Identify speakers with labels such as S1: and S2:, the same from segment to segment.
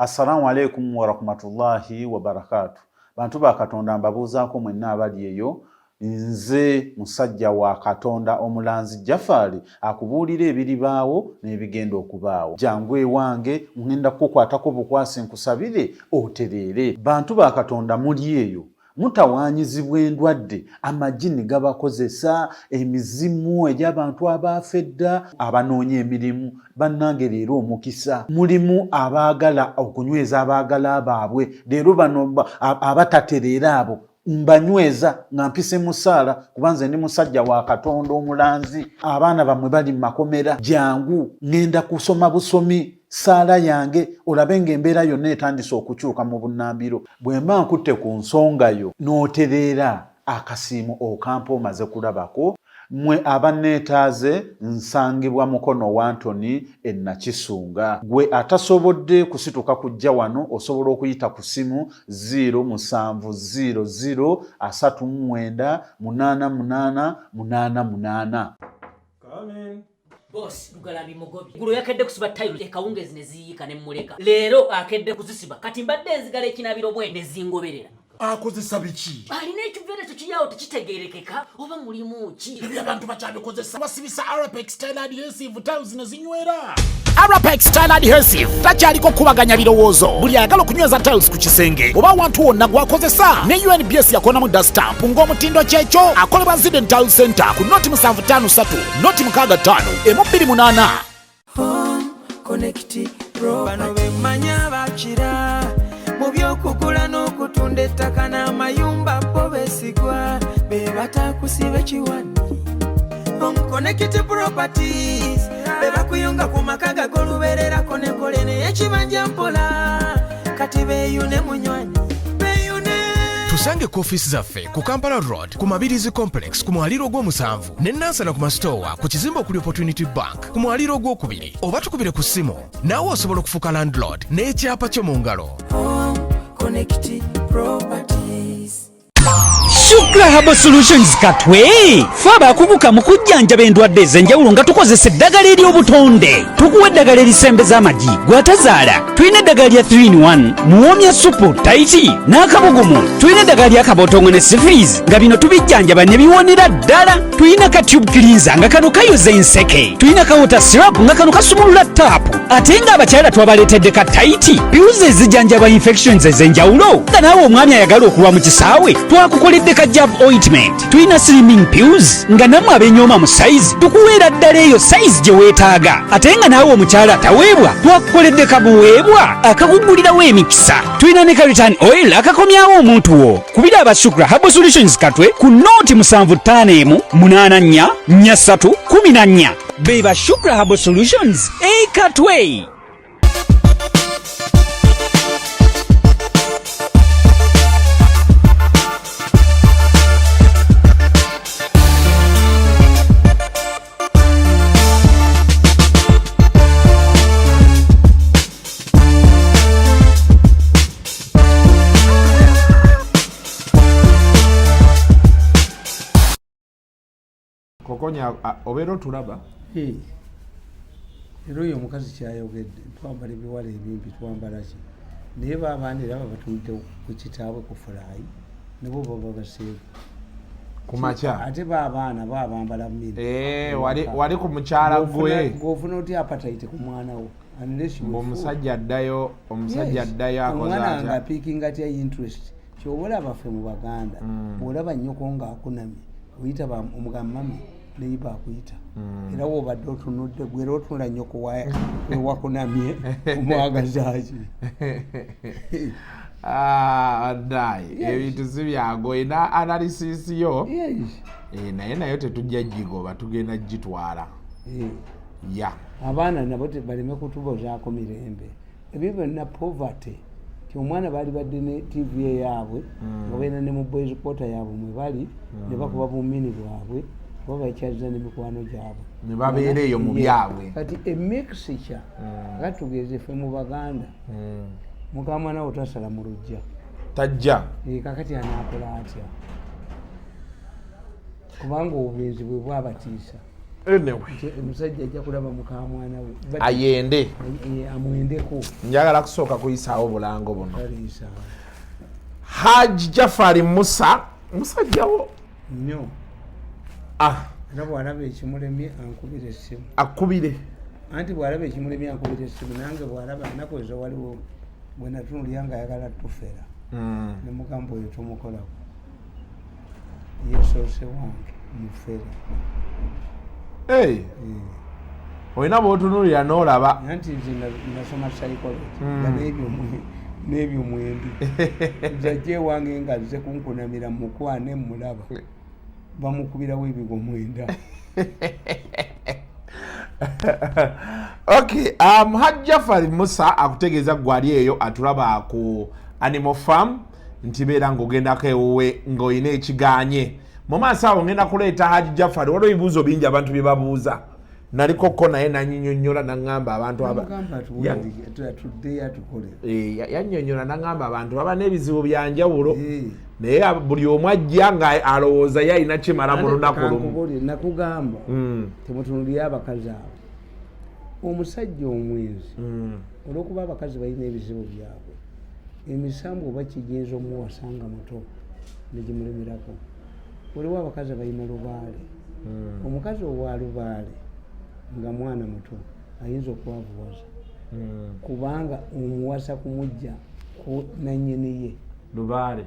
S1: Assalamu alaikum warahmatullahi wabarakatu. Bantu ba Katonda, mbabuuzaako mwenna abali eyo. Nze musajja wa Katonda omulanzi Jafari akubuulira ebiribaawo n'ebigenda okubaawo. Jangu ewange, ŋŋenda kukukwatako bukwasi nkusabire otereere. Bantu ba Katonda muli eyo mutawaanyizibwa endwadde, amajini gabakozesa, emizimu egy'abantu abaafa edda, abanoonya emirimu. Bannange leero omukisa mulimu abaagala okunyweza abaagala baabwe. Leero bano abatatereera abo mbanyweza nga mpise musaala, kuba nze ndi musajja wa Katonda omulanzi. Abaana bammwe bali mu makomera, jangu ŋŋenda kusoma busomi saala yange olabe ng'embeera yonna etandise okukyuka mu bunnambiro. Bwe mba nkutte ku nsonga yo n'otereera, akasiimo okampa omaze kulabako. Mmwe abanneetaaze nsangibwa Mukono Wantoni e Nakisunga. Gwe atasobodde kusituka kujja wano osobola okuyita ku ssimu 0 7 0 0 39 88 88.
S2: Boss Lugalabi mugobye. Gulo yakedde kusiba tayiro ekawungezi ne ziyiika ne mmuleka. Leero akedde kuzisiba. Kati mbadde nzigala ekinaabiro bwe ne zingoberera.
S3: Akozesa biki?
S2: Alina ekiveera ekyo kiyaawo tekitegeerekeka oba mulimu ki?
S3: Ebyo abantu bakyabikozesa, basibisa Arapex Tile Adhesive, tiles ne zinywera. Arapex Tile Adhesive takyaliko kukubaganya birowoozo. Buli ayagala okunyweza tiles ku kisenge oba awantu wonna gwakozesa ne UNBS yakonamu da stamp ng'omutindo kyekyo. Akolebwa Ziden Tile Center ku 0753 065 128.
S4: Home Connect Pro. Bano bemmanya bakira mu by'okugula n'okutunda ettaka n'amayumba, bo beesigwa, be batakusiba ekiwani. Home Connect Properties be bakuyunga ku maka gagolubererako nekole neyekibanja mpola. Kati beeyune munywanyi, beeyune.
S5: Tusange ku ofiisi zaffe ku Kampala Road ku Mabirizi Complex ku mwaliro ogw'omusanvu, ne Nansana ku Masitowa ku kizimbe okuli Opportunity Bank ku mwaliro ogwokubiri, oba tukubire ku ssimu. Naawe osobola okufuuka landlord n'ekyapa kyo mu ngalo.
S4: Home Connect Properties.
S6: Shukra Herbal Solutions Katwe fe abakuguka mu kujjanjaba endwadde ez'enjawulo nga tukozesa eddagala ery'obutonde. Tukuwa eddagala erisembeza amagi gw'atazaala. Tulina eddagala lya 3 in 1, muwoomya supu, tayiti n'akabugumu. Tulina eddagala lya kabotongo ne syphilis, nga bino tubijjanjaba ne biwonera ddala. Tulina ka tube cleanser nga kano kayoza enseke. Tulina ka water syrup nga kano kasumulula taapu. Ate ng'abakyala twabaleetedde ka tayiti pills ezijjanjaba infections ez'enjawulo, nga naawe omwami ayagala okulwa mu kisaawe twakukoledde ka jab ointment. Tulina slimming pills nga nammwe abenyooma mu size tukuweera ddala eyo size gye weetaaga. Ate nga naawe omukyala ataweebwa twakukoledde kabuweebwa akakugulirawo emikisa. Tulina ne ka return oil akakomyawo omuntu wo. Kubira aba Shukra Herbal Solutions Katwe ku 075 1 84 43 14. Be ba Shukra Herbal Solutions e Katwe.
S7: Kokonya, obeera otulaba.
S8: Era oyo omukazi kyayogedde, twambala ebiwala ebimpi, twambala ki, naye babaana era babatunudde ku kitaabwe ku fulayi, nebo baba baseegu.
S7: Ku makya.
S8: Ate baabaana babambala mini.
S7: Eh, wali ku mukyala gwe.
S8: Gweofuna otya appetite ku mwana wo unless you
S7: Mbu omusajja addayo, omusajja addayo akoze
S8: omwana
S7: atya?
S8: Nga apiikinga atya interest? Kyoba olaba ffe mu Baganda, bw'olaba nnyoko ng'akunamye, oyita omugamba mami, neyiba akuyita. Era woobadde otunudde gwe, era otunula nnyoko wewakunamye, omwagazaki?
S7: Ah, dai ebintu si byangu. Olina analysis yo. Eh, naye nayo tetujja gigoba, tugenda gitwala ya.
S8: Abaana nabo baleme kutubozaako mirembe. Ebyo byonna poverty ti omwana baali badde ne TV eyaabwe, nga balina ne mu boys quarter yaabwe mwe bali, ne bakuba bumini bwabwe oba bakyaziza n'emikwano gyabwe.
S7: Ne babeera eyo mu byabwe.
S8: Kati emixture, kati tugeze ffe mu Baganda, mukamwana wo tasala mu lujja.
S7: Tajja.
S8: Eh, kakati anaakola atya? Kubanga obulenzi bwe bwabatiisa.
S7: Anyway.
S8: Nti omusajja ajja kulaba mukamwana we
S7: Ayende.
S8: Amwendeko.
S7: Njagala kusooka kuyisaawo bulango buno.
S8: Kaliisaawo.
S7: Haji Jafari Musa musajjawo.
S8: Nnyo.
S7: Ah.
S8: Era bw'alaba ekimulemye ankubira essimu.
S7: Akubire.
S8: Anti bw'alaba ekimulemye ankubira essimu, nange bw'alaba ennaku ezo waliwo bwe natunulira nga ayagala tufera, ne mugamba oyo tomukolako, yesoose wange mufere.
S7: Hey. Olina bw'otunuulira n'olaba.
S8: Anti nze nasoma psychology nga n'ebyo mwembi. Nze ajja ewange nga azze kunkunamira, mukwane mulaba bamukubirawo ebigo 9.
S7: Okay, Hajj Jafari Musa akutegeeza gwali eyo atulaba ku Animal Farm nti beera ng'ogendako ewuwe ng'olina ekiganye. Mu maaso awo ngenda kuleeta Hajj Jafari, waliwo ebibuuzo bingi abantu bye babuuza. Naliko ko naye nanyinyonnyola n'aŋŋamba abantu
S8: Namugamba atuddeyo atukolere.
S7: Yannyonnyola n'aŋŋamba abantu baba n'ebizibu bya njawulo. Naye buli omu ajja nga alowooza ye alina kimala mu lunaku lumu.
S8: Kankubuulire, nakugamba temutunuulire abakazi abo. Omusajja omwenzi, olw'okuba abakazi balina ebizibu byabwe, emisambu oba kiyinza omuwasa nga muto negimulemerako. Waliwo abakazi abalina lubaale. Omukazi owa lubaale nga mwana muto ayinza okwavuwaza, kubanga omuwasa kumujja ku nannyini ye.
S7: Lubaale.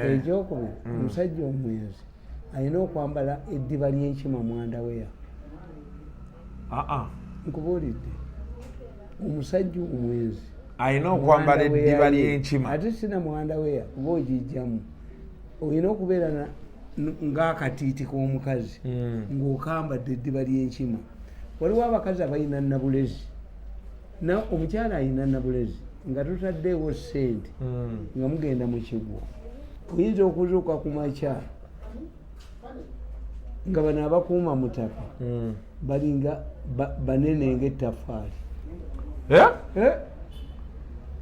S8: Ekyokubiri, omusajja omwenzi alina okwambala eddiba ly'enkima mwandaweya. Nkubuulidde, omusajja omwenzi
S7: alina okwambala
S8: mwandaweya
S7: eddiba
S8: ye.
S7: ly'enkima.
S8: Ate sina mwandaweya kuba ogijjamu, olina okubeera ng'akatiiti k'omukazi ng'okambadde eddiba ly'enkima. Waliwo abakazi abalina nabulezi, na omukyala alina nabulezi nga tutaddeewo ssente nga mugenda mu kigwo, oyinza okuzuuka ku makya nga bano abakuuma mutaka balinga banene ng'ettafaali.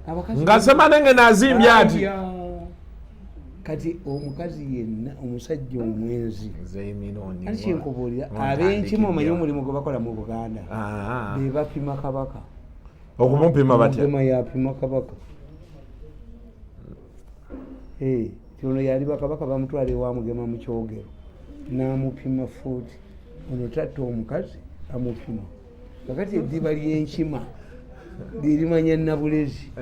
S8: Abakazi
S7: Nga Ssemanenge n'azimbye ati.
S8: Aya. Kati omukazi yenna, omusajja omwenzi, anti kyenkubuulira, ab'enkima omanyi omulimu gwe bakola mu Buganda, be bapima kabaka.
S7: Okumupima batya?
S8: Omugema yapima kabaka. Ono yali bakabaka bamutwala ewa Mugema mu Kyogero n'amupima fuuti. Ono tatta omukazi amupima. Kakati eddiba ly'enkima lyerimanya nabulezi.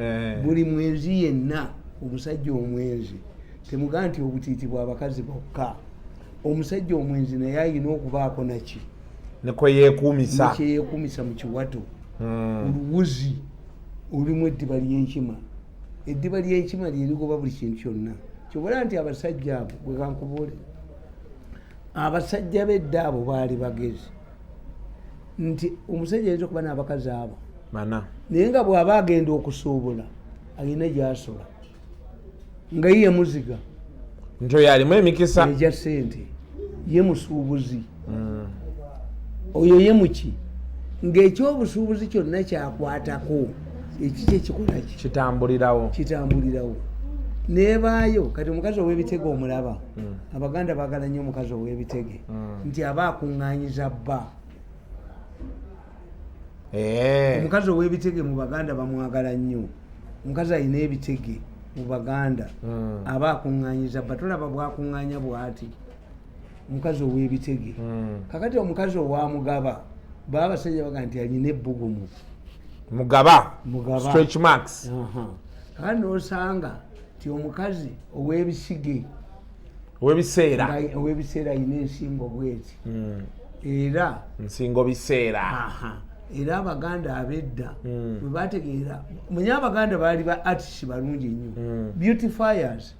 S8: Buli mwenzi yenna, omusajja omwenzi, temugaa nti obutiiti bw'abakazi bokka. Omusajja omwenzi naye alina okubaako naki
S7: Nekwe yeekuumisa.
S8: Nekyeyeekuumisa mu kiwato. Oluwuzi olulimu eddiba ly'enkima. Eddiba ly'enkima lyerigoba buli kintu kyonna. Kyobola nti abasajja abo, gwe kankubuulire, abasajja b'edda abo baali bagezi nti omusajja ayinza okuba n'abakazi abo
S7: bana,
S8: naye nga bw'aba agenda okusuubula alina gy'asula nga ye yamuziga.
S7: Nti oyo alimu emikisa
S8: egya ssente, ye musuubuzi oyo, ye muki, ng'ekyobusuubuzi kyonna kyakwatako ekiki ekikola ki
S7: kitambulirawo.
S8: Kitambulirawo nebaayo. Kati omukazi ow'ebitege omulaba, Abaganda baagala nnyo omukazi ow'ebitege nti aba akuŋŋaanyiza bba. Omukazi ow'ebitege mu Baganda bamwagala nnyo. Omukazi alina ebitege mu Baganda aba akuŋŋaanyiza bba. Tolaba bwakuŋŋaanya bw'ati omukazi ow'ebitege? Kakati omukazi owamugaba, baba abasajja baga nti alina ebbugumu.
S7: Mugaba.
S8: Mugaba.
S7: Stretch marks.
S8: Kakati nosanga nti omukazi ow'ebisige
S7: Ow'ebiseera.
S8: Ow'ebiseera alina ensingo bweti era
S7: Nsingo biseera.
S8: Era Abaganda ab'edda bwe bategeera, manye Abaganda baali ba artist balungi nnyo, beautifiers,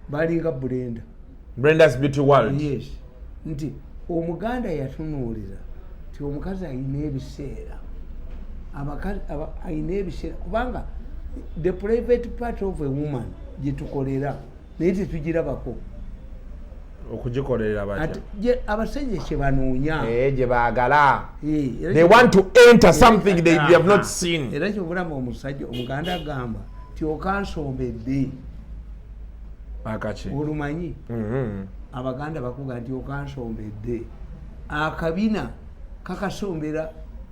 S8: balinga Brenda.
S7: Brenda's Beauty World.
S8: Yes, nti Omuganda yatunuulira nti omukazi alina ebiseera, abakazi alina ebiseera, kubanga the private part of a woman gyetukolera naye tetugirabako.
S7: Okugikolerera batya?
S8: Ate abasajja kyebanoonya.
S7: Gye baagala.
S8: Era
S7: They want to enter something they have not seen.
S8: Era kyobulaba omusajja Omuganda agamba ti okansombedde.
S7: Akaki?
S8: Olumanyi? Abaganda bakuga nti okansombedde. Akabina kakasombera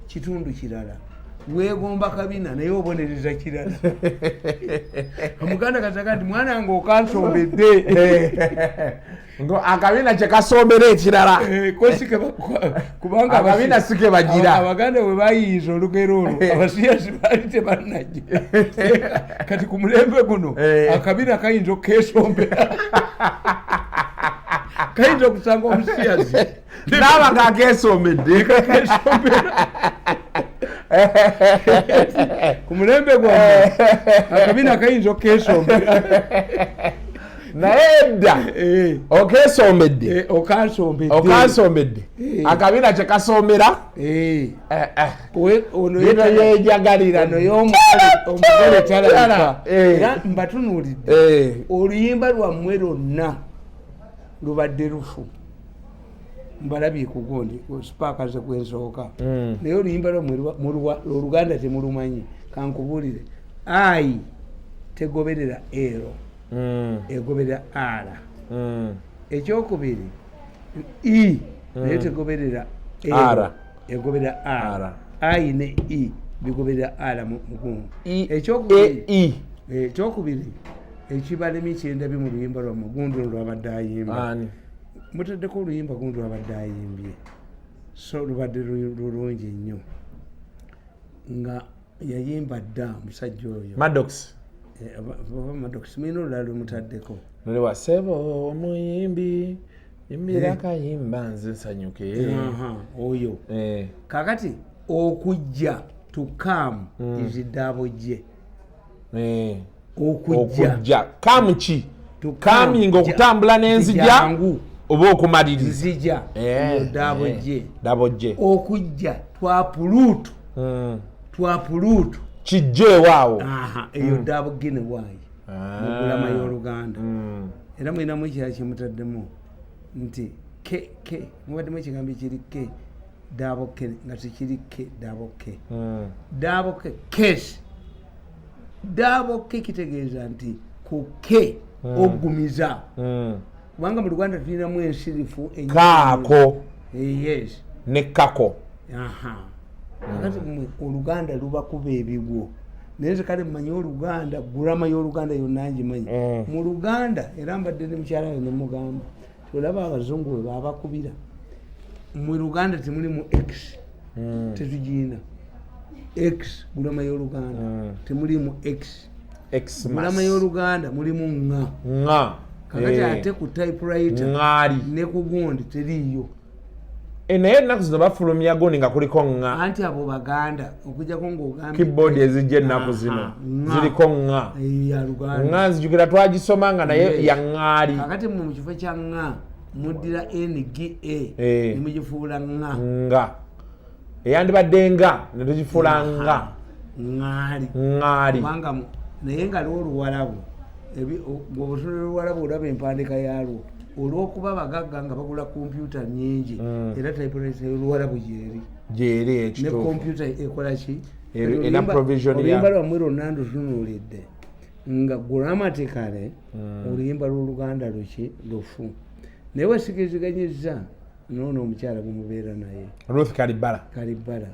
S8: kitundu kirala, weegomba kabina naye obonereza kirala. Omuganda kasaga nti mwana wange okansombedde.
S7: Ngo akabina kyekasombera ekirala.
S8: Kubanga
S7: Akabina si ke bagira.
S8: Abaganda bwe bayiyiza olugero olwo, abasiyasi baali tebannajja. Kati ku mulembe guno akabina kayinza okukesombera, kayinza okusanga omusiyazi
S7: Naaba nga akesombedde.
S8: Kesombera. Ku mulembe gwammwe akabina kayinza okukesombera.
S7: Naye edda okesombedde.
S8: Okansombedde.
S7: Okansombedde. Akabina kyekasombera.
S8: Ono
S7: Bino yejagalira.
S8: Ono y'omugole talabika. Era mbatunuulidde, oluyimba lwammwe lwonna lubadde lufu. Mbalabye ku gundi sipaakaze gwensooka, naye oluyimba lwammwe Oluganda temulumanyi. Kankubuulire, I tegoberera ero, egoberera R. Ekyokubiri, E naye tegoberera L,
S7: R.
S8: egoberera R.
S7: R.
S8: I ne E bigoberera R mu mugungu.
S7: E,
S8: Ekyokubiri,
S7: E, E.
S8: Ekyokubiri ekibalemi kyendabye mu luyimba lwammwe, gundi olwo lwabadde ayimba.
S7: Ani?
S8: Mutaddeko oluyimba gundi lwabadde ayimbye, so lubadde lulungi nnyo nga yayimba dda omusajja oyo.
S7: Maddox.
S8: Oba Maddox, mulina olulala lwemutaddeko.
S7: Noliwa sebo omuyimbi, yimbira kayimba nze nsanyuke.
S8: Aha, oyo. Kakati okujja, to come, is double J. Okujja.
S7: Okujja come ki?
S8: To come,
S7: Coming, okutambula n'enzija
S8: jangu.
S7: Oba okumaliriza.
S8: Nzija. Eyo double J.
S7: Double J.
S8: Okujja twapuluutu. Twapuluutu.
S7: Kijja ewaawo.
S8: Aha, eyo double G ne Y mu grammar y'Oluganda. Era mulinamu ekirala kyemutaddemu nti k k, mubaddemu ekigambo ekiri k double K nga tekiri k double K. Double K, case. Double K kitegeeza nti ku k oggumiza, kubanga mu Luganda tulinamu ensirifu ennyingi.
S7: Kaako.
S8: Yes.
S7: Ne kako.
S8: Aha, kakati mwe Oluganda lubakuba ebigwo, naye nze kale mmanyi Oluganda, grammar y'Oluganda yonna ngimanyi. Mu Luganda era mbadde ne mukyala we nemugamba tiolaba abazungu bwe babakubira, mu Luganda temulimu x. Tetugiina x. Grammar y'Oluganda temulimu x.
S7: Xmas.
S8: Grammar y'Oluganda mulimu ŋŋa.
S7: Ŋŋa.
S8: Kakati ate ku typewriter
S7: ŋŋaali
S8: ne ku gundi teriiyo.
S7: Naye ennaku zino bafulumya gundi nga kuliko ŋŋa.
S8: Anti abo Baganda, okujjako ng'ogambye
S7: Keyboard ezijja ennaku zino
S8: ŋŋa.
S7: ziriko ŋŋa.
S8: Ya Luganda.
S7: Ŋŋa nzijukira twagisoma nga naye
S8: Yes.
S7: ya ŋŋaali.
S8: Kakati mwe mu kifo kya ŋŋa muddira nga nemugifuula ŋŋa.
S7: Nga eyandibadde nga netugifuula nga.
S8: Ŋŋaali.
S7: Ŋŋaali.
S8: Kubanga naye nga lwoluwalabu, bw'obutunula oluwalabu olaba empandiika yaalwo, olw'okuba bagagga nga bagula kompyuta nyingi, era typewriter y'Oluwalabu gyeri.
S7: Gyeri.
S8: Ne
S7: Ekituufu.
S8: kompyuta ekola ki?
S7: Era provision
S8: Oluyimba lwammwe lwonna ndutunuulidde nga grammatically oluyimba lw'Oluganda luki? Lufu. Naye wasikiziganyiza noono omukyala gwemubeera naye.
S7: Ruth Kalibala.
S8: Kalibbala.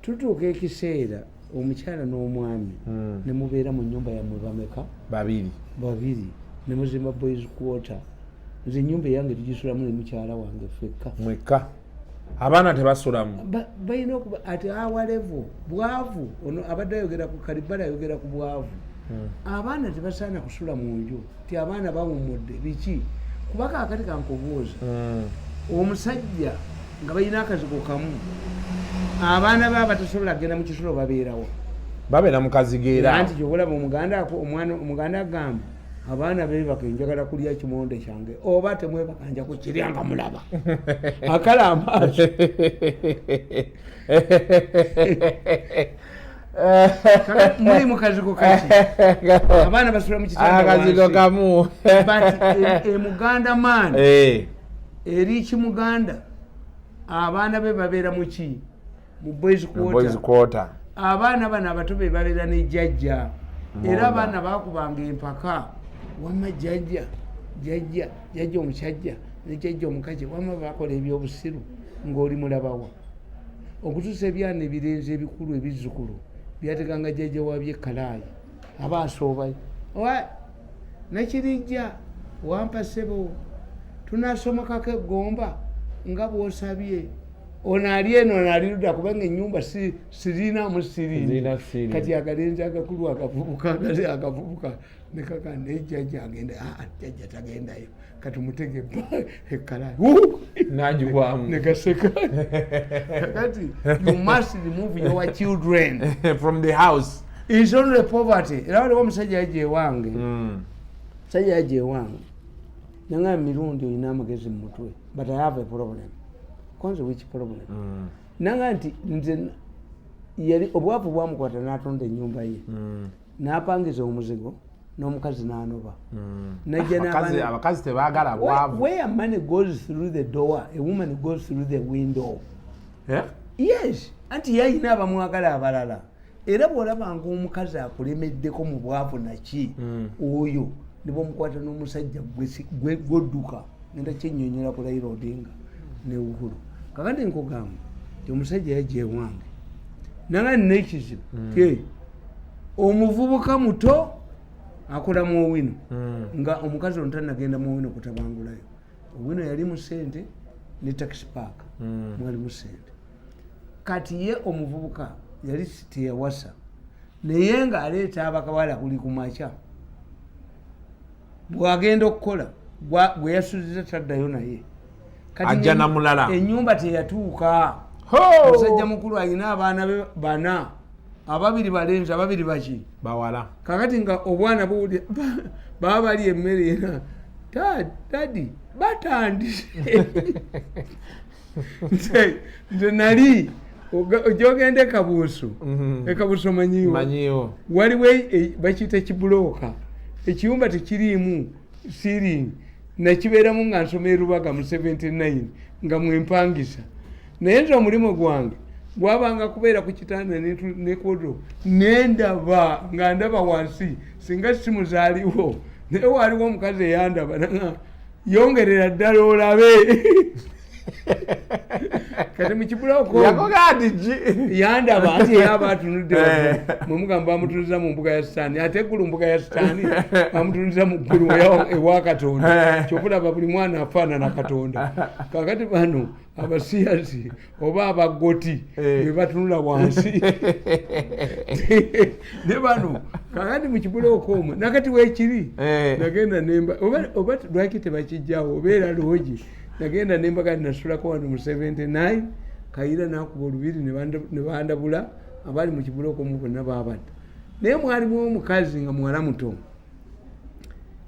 S8: Tutuuka ekiseera omukyala n'omwami ne mubeera mu nyumba yammwe bameka?
S7: Babiri.
S8: Babiri, ne muzimba boys quarter. Nze enyumba eyange tugisulamu ne mukyala wange ffekka.
S7: Mwekka, abaana tebasulamu?
S8: Balina okuba ati our level bwavu. Ono abadde ayogera ku Kalibala, ayogera ku bwavu. Abaana tebasaana kusula mu nju ti abaana bawumudde biki, kuba kaakati kankubuuza, omusajja nga balina akazigo kamu, abaana be abatasobola kugenda mu kisulo babeerawo?
S7: Babeera mu kazigeera.
S8: Anti kyobalaba omuganda omwana omuganda agamba abaana bebaka, njagala kulya kimonde kyange, oba temwebaka nja kukirya nga mulaba akala amaaso. Muli mukazigo kaki? Abaana basula mu kitanda
S7: Akazigo
S8: wansi.
S7: kamu.
S8: But e muganda man, eri kimuganda, abaana be babeera muki? Mu boys
S7: Boys
S8: quarter.
S7: Quarter.
S8: Abaana bano abato be babeera ne jjajja. Era
S7: Munda.
S8: abaana bakubanga empaka, wamma jjajja, jjajja, jjajja omusajja ne jjajja omukazi, wamma bakola ebyobusiru. Ng'oli mulabawa okutuusa ebyana ebirenzi ebikulu ebizzukulu byateganga jjajja wabyo ekkalaayi, aba asoobayo, "Owa, nakirijja wampa ssebo, tunasomokako eggomba nga bwosabye." Ono ali eno, ono ali ludda, kubanga ennyumba sirinamu siringi.
S7: Zirina ceiling.
S8: Kati akalenzi akakulu akavubuka akavubuka nekaka, naye jjajja agenda. Aa, jjajja tagendayo, kati mutege ekkalaayi.
S7: Nagigwamu.
S8: Nekaseka. Kati you must remove your children
S7: from the house.
S8: Is only poverty. Era waliwo omusajja yajja ewange. Omusajja yajja ewange nanga, "Mirundi, olina amagezi mu mutwe, but I have a problem." Konze, "Which problem?" Nanga nti nze yali obwavu bwamukwata n'atonda ennyumba ye, n'apangiza omuzigo n'omukazi n'anoba, najja n'abaana.
S7: Abakazi tebaagala bwavu.
S8: Where money goes through the door, a woman goes through the window.
S7: Eh?
S8: Yes, anti yayina abamwagala abalala. Era bw'olabanga omukazi akulemeddeko mu bwavu naki, oyo ne bwomukwata n'omusajja gwodduka. Ngenda kyennyonnyola ku Raila Odinga ne Uhuru. Kakati nkugamba nti omusajja yajja ewange nanga nina ekizibu. Ke omuvubuka muto akola mu Owino, nga omukazi ono tanagenda mu Owino kutabangulayo. Owino yali mu sente ne taxi park, mwali mu sente. Kati ye omuvubuka yali teyawasa, naye nga aleeta abakawala buli ku makya. Bwagenda okukola, gwe yasuziza taddayo naye. Kati
S7: Ajja na mulala.
S8: Ennyumba teyatuuka.
S7: Ho!
S8: Musajja mukulu alina abaana be bana, ababiri balenzi, ababiri baki?
S7: Bawala.
S8: Kakati nga obwana buwulira baba bali emmere era, "Daddy, batandise." Nze nali gyogenda ekabuusu. Ekabuusu omanyiwo?
S7: Manyiwo.
S8: Waliwo bakiyita kibulooka, ekiyumba tekiriimu ceiling. Nakibeeramu nga nsoma erubaga mu 79, nga mwempangisa. Naye nze omulimu gwange gwabanga kubeera ku kitanda ne kodo, nendaba nga ndaba wansi singa simu zaaliwo. Naye waaliwo omukazi eyandaba nanga, "Yongerera ddala olabe." Kati mukibuloko
S7: Yakoga nti ki?
S8: Yandaba nti yaba atunudde waggulu. Mwemugamba bamutunuza mu mbuga ya Sitaani, ate eggulu mbuga ya Sitaani, bamutunuza mu ggulu ewa Katonda. Kyova buli mwana afaanana Katonda. Kakati bano abasiyazi oba abagoti be batunula wansi ne bano. Kakati mu kibulooka omwo nakati weekiri. Nagenda nemba oba lwaki tebakijjawo, obeera loogi. Nagenda nembaga nasulako wano mu 79. Kayira nakuba olubiri ne bandabula. Abali mu kibulooka omwo bonna babadde, naye mwalimu omukazi nga muwala muto.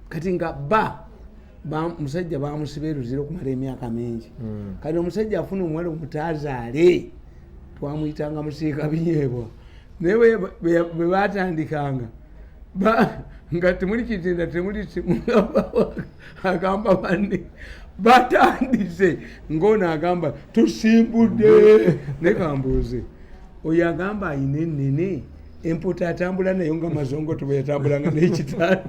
S8: Kati nga ba musajja bamusiba eruzira okumala emyaka mingi. Kati omusajja afuna omuwala omutazaale, twamuyitanga musiika binyeebwa. Naye bwe batandikanga nga temuli kitinda, temuli simu, agamba banne, "Batandise," ngaono agamba, "Tusimbudde." Naye kambuuze, oyo agamba ayina enene emputa atambula nayo nga mazongoto bwe yatambulanga n'ekitanda.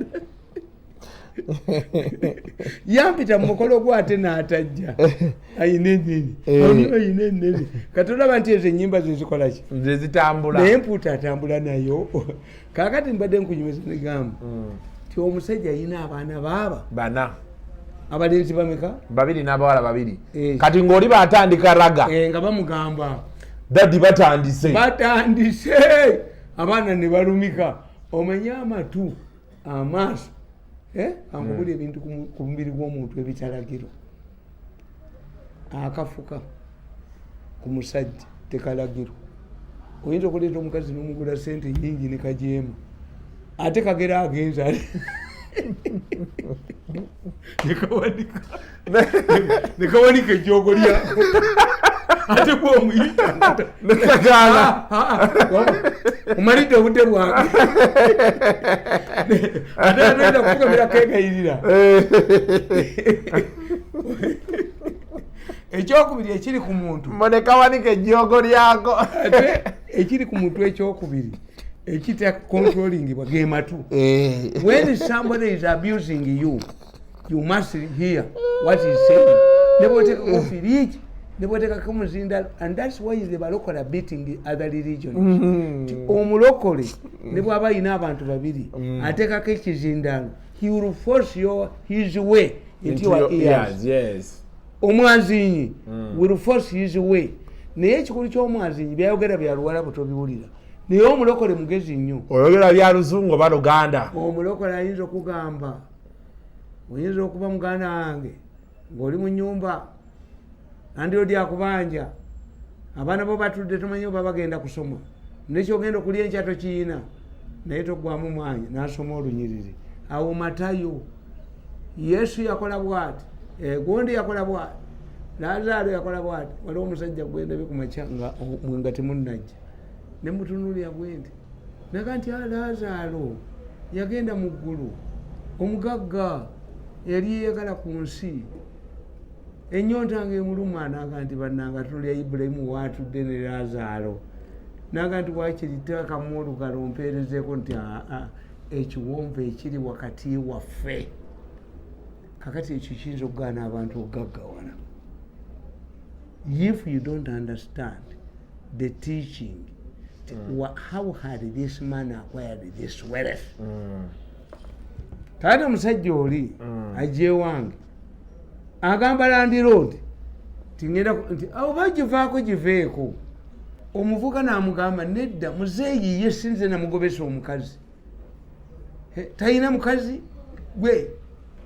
S8: Yampita mu mukolo gwe ate n'atajja. Ayina enene. Ayina enene. Kati olaba nti ezo enyimba zezikolaki?
S7: Nze zitambula.
S8: Naye empuuta atambula nayo. Kakati mbadde nkunyumiza negamba ti omusajja ayina abaana baaba
S7: bana.
S8: Abalenzi bameka?
S7: Babiri n'abawala babiri.
S8: Eh.
S7: Kati ng'oli batandika ragga.
S8: Eh, nga bamugamba,
S7: "Daddy, batandise."
S8: "Batandise." Abaana ne balumika. Omanye amatu, amaaso, eh? Ankubula ebintu ku mubiri gw'omuntu ebitalagirwa. Akafuka ku musajja tekalagirwa. Oyinza okuleeta omukazi nomugula sente nyingi ne kajeema, ate kagera agenza nekawanika ejjogo lyako, ate bwomuyita
S7: Nekagaana.
S8: omalidde obudde bwange, ate agenda kufukamira kegayirira. Ekyokubiri ekiri ku muntu,
S7: Mbonekawanika ejjogo lyako.
S8: Ate ekiri ku muntu ekyokubiri ekita controllingibwa ge matu. When somebody is abusing you, you must hear what is saying. Ne bwotekako firiji. Nebwetekako muzindalo, and that's why the balokole are beating other religions. Ti omulokole ne bwaba ayina abantu babiri, ateekako ekizindalo, he will force his way into your ears. Omwazinyi will force his way, naye ekikulu ky'omwazinyi byayogera bya Luwalabu, tobiwulira. Naye omulokole mugezi nnyo.
S7: Oyogera bya Luzungu oba Luganda.
S8: Omulokole ayinza okugamba, oyinza okuba muganda wange ng'oli mu nyumba, landlord akubanja, abaana bo batudde, tomanyi oba bagenda kusoma, nekyogenda okulya enkya tokiyina, naye togwamu mwanya, nasoma olunyiriri awo, Matayo, Yesu yakola bwati, gundi yakola bwati, Lazaalo yakola bwati. Waliwo omusajja gwendabye ku makya nga mwe nga temunnajja, nemutunulira bwe nti naga nti, "Ah, Lazaalo yagenda mu ggulu, omugagga yali yeyagala ku nsi, enyonta nga emuluma." Naga nti, "Bannanga, tunulya Ibulayimu waatudde ne Lazaalo." Naga nti, "Wakiri teekamu olugalo mpeerezeeko." Nti, "Aa, ekiwonvu ekiri wakati waffe." Kakati ekyo kiyinza okugaana abantu okugaggawala if you don't understand the teaching. How had this man acquired this wealth? Kakati omusajja oli ajja ewange, agamba landlord tingenda nti oba givaako giveeko. Omuvuka namugamba, "Nedda, muzeeyi ye sinze namugobesa omukazi. Talina mukazi gwe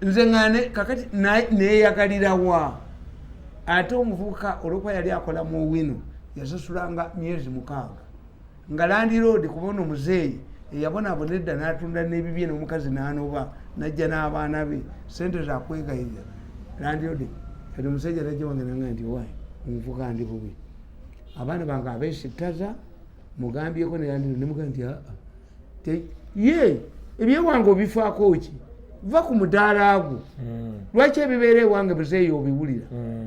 S8: nze ŋŋane kakati neeyagalirawa." Ate omuvubuka olwokuba yali akola mu wino, yasasulanga myezi 6 nga landlord, kubona omuzeeyi eyabonaabona edda n'atunda n'ebibye n'omukazi n'anoba najja n'abaana be, sente zakwegayirira landlord. Kati omusajja najja wange nanga nti, "Wayi omuvuka, ndi bubi, abaana bange abeesittaza, mugambyeko ne landlord." Nemugaa nti, "Aa, ye ebyewange obifaako ki? Va ku mudaala gwo. Lwaki ebibeera ewange buzeeyi obiwulira?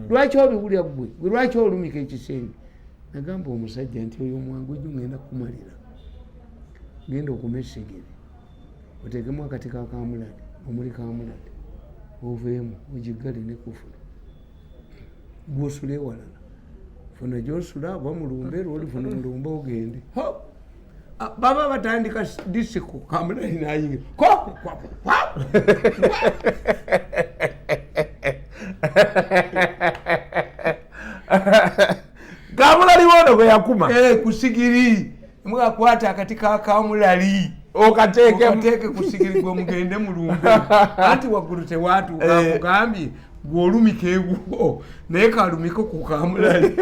S8: Lwaki obiwulira gwe? Gwe lwaki olumika ekisenge?" Nagamba omusajja nti, "Oyo omwangu jjo ngenda kukumalira. Genda okuma esigiri, oteekemu akati ka kamulali, omuli kamulali, oveemu ogiggale nekufula, gwosula ewalala, funa gyosula oba mulumbe lwolifuna mulumbe ogende." Ho! Ah, baba batandika disiko, kamulali nayingira. Ko! Kwa! Kwa!
S7: Kamulali wono gwe yakuma.
S8: Eh, kusigiri mugakwata akati ka kamulali.
S7: Okateeke.
S8: Okateeke kusigiri, gwe mugende mulumbe, anti waggulu tewatuuka. Akugambye gweolumika egwo, naye kalumike ku kamulali.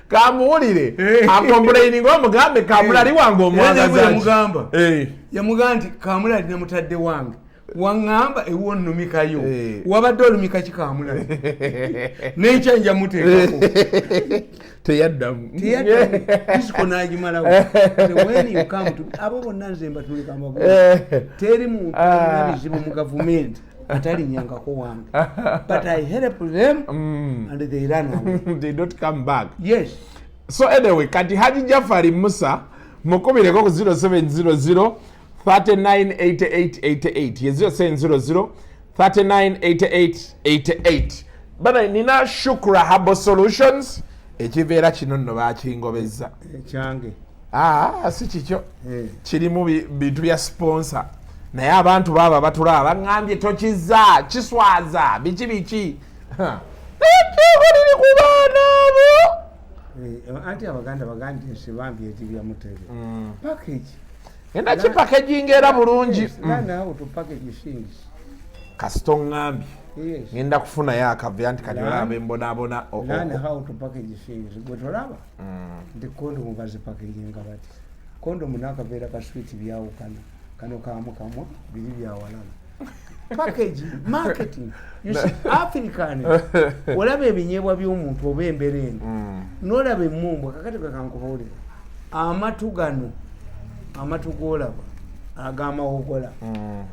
S7: Kamuwulire. Acomplaininga, omugambe kamulali wange omwagaza.
S8: Yamugamba, yamugamba nti, "Kamulali namutadde wange, waŋŋamba ewo nnumikayo. Wabadde olumika ki kamulali? Nenkya nja muteekako."
S7: Teyaddamu.
S8: Disiko nagimalawo. When you come to abo bonna, nze mbatulika amagulu. Teri muntu alina bizibu mu gavumenti atalinyangako wange, but I help them and they run away.
S7: They don't come back.
S8: Yes.
S7: So anyway, kati Haji Jafari Musa mukubireko ku 0700 398888, ye 0700 398888. Bana, nina Shukra Herbal Solutions, ekiveera kino nno bakingobezza.
S8: Ekyange?
S7: Ah, si kikyo. Kirimu bintu bya sponsor, naye abantu baaba batulaba baŋŋambye tokiza, kiswaza, biki biki. Ha. Naye etteeko liri ku baana abo.
S8: Anti Abaganda bagambye nti bambi ekibya mutebe package.
S7: Enda kipackaginga era bulungi.
S8: Yes, learn how to package things.
S7: Kasita oŋŋambye.
S8: Yes.
S7: Ngenda kufunayo akave, anti kati olaba embonaabona.
S8: Learn how to package things. Gwe tolaba nti kondomu bazipackaginga bati? Kondomu n'akaveera ka switi byawukana, kano kamukamwa, biri byawalala. Package, marketing. You see, African, olaba ebinyeebwa by'omuntu oba emberenge, nolaba emumbwa. Kakati kakankubuulira, amatu gano, amatu g'olaba ag'amawogola,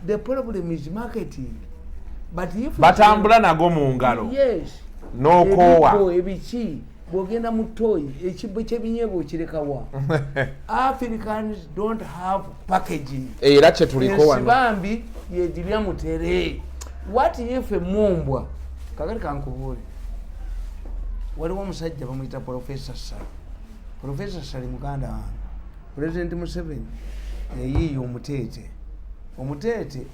S8: the problem is marketing. But if
S7: Batambula nago mu ngalo.
S8: Yes.
S7: N'okoowa.
S8: Ebibbo, ebiki, bw'ogenda mu toyi, ekibbo ky'ebinyeebwa okirekawa? Africans don't have packaging.
S7: Era kyetuliko wano.
S8: Ensibambi yegibya mutere. What if emumbwa? Kakati kankubuule, Waliwo omusajja bamuyita Profesa Ssali. Profesa Ssali muganda wange. President Museveni yayiiya omuteete. Omuteete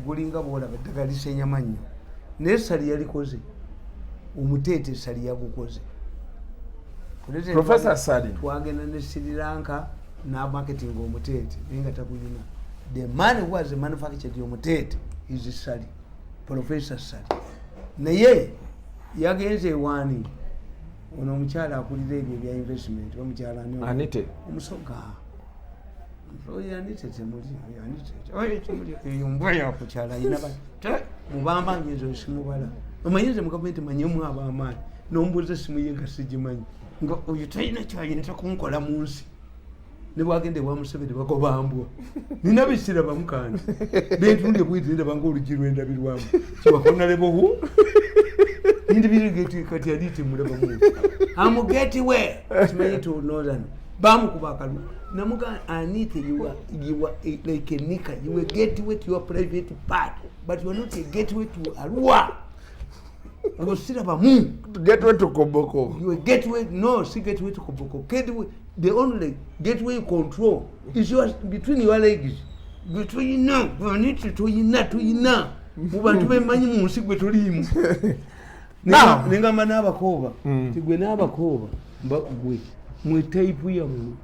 S8: gulinga bwolaba eddagala lisenya mannyo, naye Ssali yalikoze. Omuteete Ssali yagukoze. President
S7: Professor Ssali.
S8: Twagenda ne Sri Lanka namarketing omuteete, naye nga tagulina. The man who has manufactured omuteete is Ssali, Professor Ssali. Naye yagenze ewaani ono omukyala akulira ebyo ebya investment, bamukyala ani?
S7: Anite.
S8: Omusoga oyo. Anite temuli, Anite oyo temuli. Eyo mbwa yakukyala ayina mubamba ngenzo simubala. Omanyize mu gavumenti manyemu ab'amaanyi, nombuuza esimu ye nga sigimanyi, nga oyo talina kyayinza kunkola mu nsi. Ne bwagenda ewa Museveni bagobambwa, nina bisirabamu kandi bentunde bwiti ndaba nga oluggi lwendabirwamu kiwakonalebohu nindibirigeti. Kati alite mulabamu amugetwe kimanyi to northern bamukuba akalu namuga Anite, you are like a nika. You are gateway to your private part, but you are not a gateway to Arua. Ngo sirabamu.
S7: Gateway to Koboko.
S8: You are gateway, no, si gateway to Koboko. Gateway, the only gateway you control is yours, between your legs. Gwe toyina, gwe toyina, toyina mu bantu bemanyi mu nsi gwe toliimu. Nengamba n'abakooba ti gwe n'abakooba mba gwe mwe type yammwe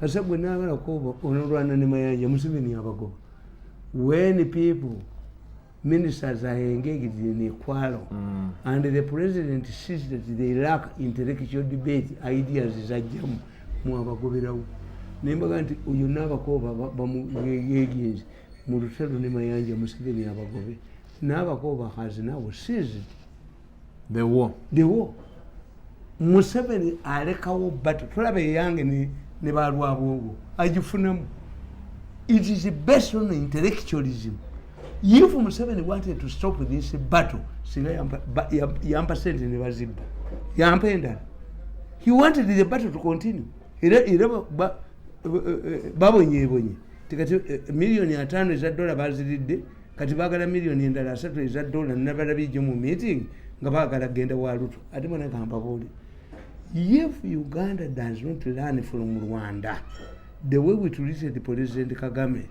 S8: kasa gwe n'abakooba onolwana ne Mayanja. Museveni abagoba. When people, ministers, are engaged in a quarrel and the president sees that they lack intellectual debate, ideas zajjamu, mwabagoberawo. Nembaga nti oyo n'abakooba bamuyegenze mu lutalo ne Mayanja, Museveni abagobe. N'abakooba has now seized
S7: the war.
S8: The war. Museveni alekawo bato tolaba eyange ne balwabwogo agifunamu. It is based on intellectualism. If Museveni wanted to stop this battle, singa yampa sente ne bazibba, yampa endala. He wanted the battle to continue. Era babonyebonye tikati 50 million eza dola baziridde, kati bagala 30 million eza dola. Nabalabijjo mu meeting nga bagala genda wa Ruto. Ate bonagamba buli, if Uganda does not learn from Rwanda the way we treated President Kagame,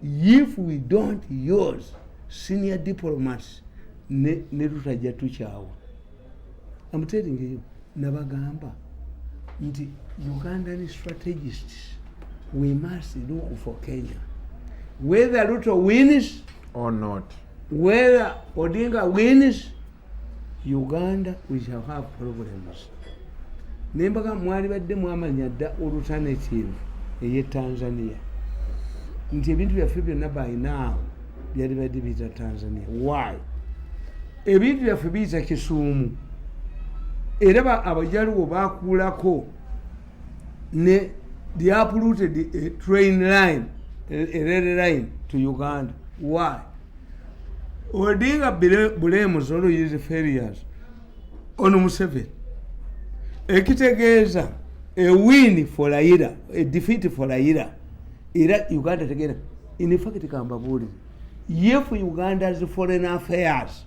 S8: if we don't use senior diplomats, ne tutajja tukyawa. I'm telling you, nabagamba nti Ugandan strategists, we must look for Kenya, whether Ruto wins
S7: or not,
S8: whether Odinga wins. Uganda, we shall have problems. Nembaga mwali badde mwamanya dda alternative eye Tanzania, nti ebintu byaffe byonna by now byali badde biyita Tanzania. Why ebintu byaffe biyita Kisuumu? Era abajaluwo bakulako ne the uprooted a train line, a rail line to Uganda. Why? Odinga blames all his failures on Museveni. Ekitegeeza a win for Raila, a defeat for Raila, era Uganda tegera. In fact, kambabuulire, if Uganda's foreign affairs,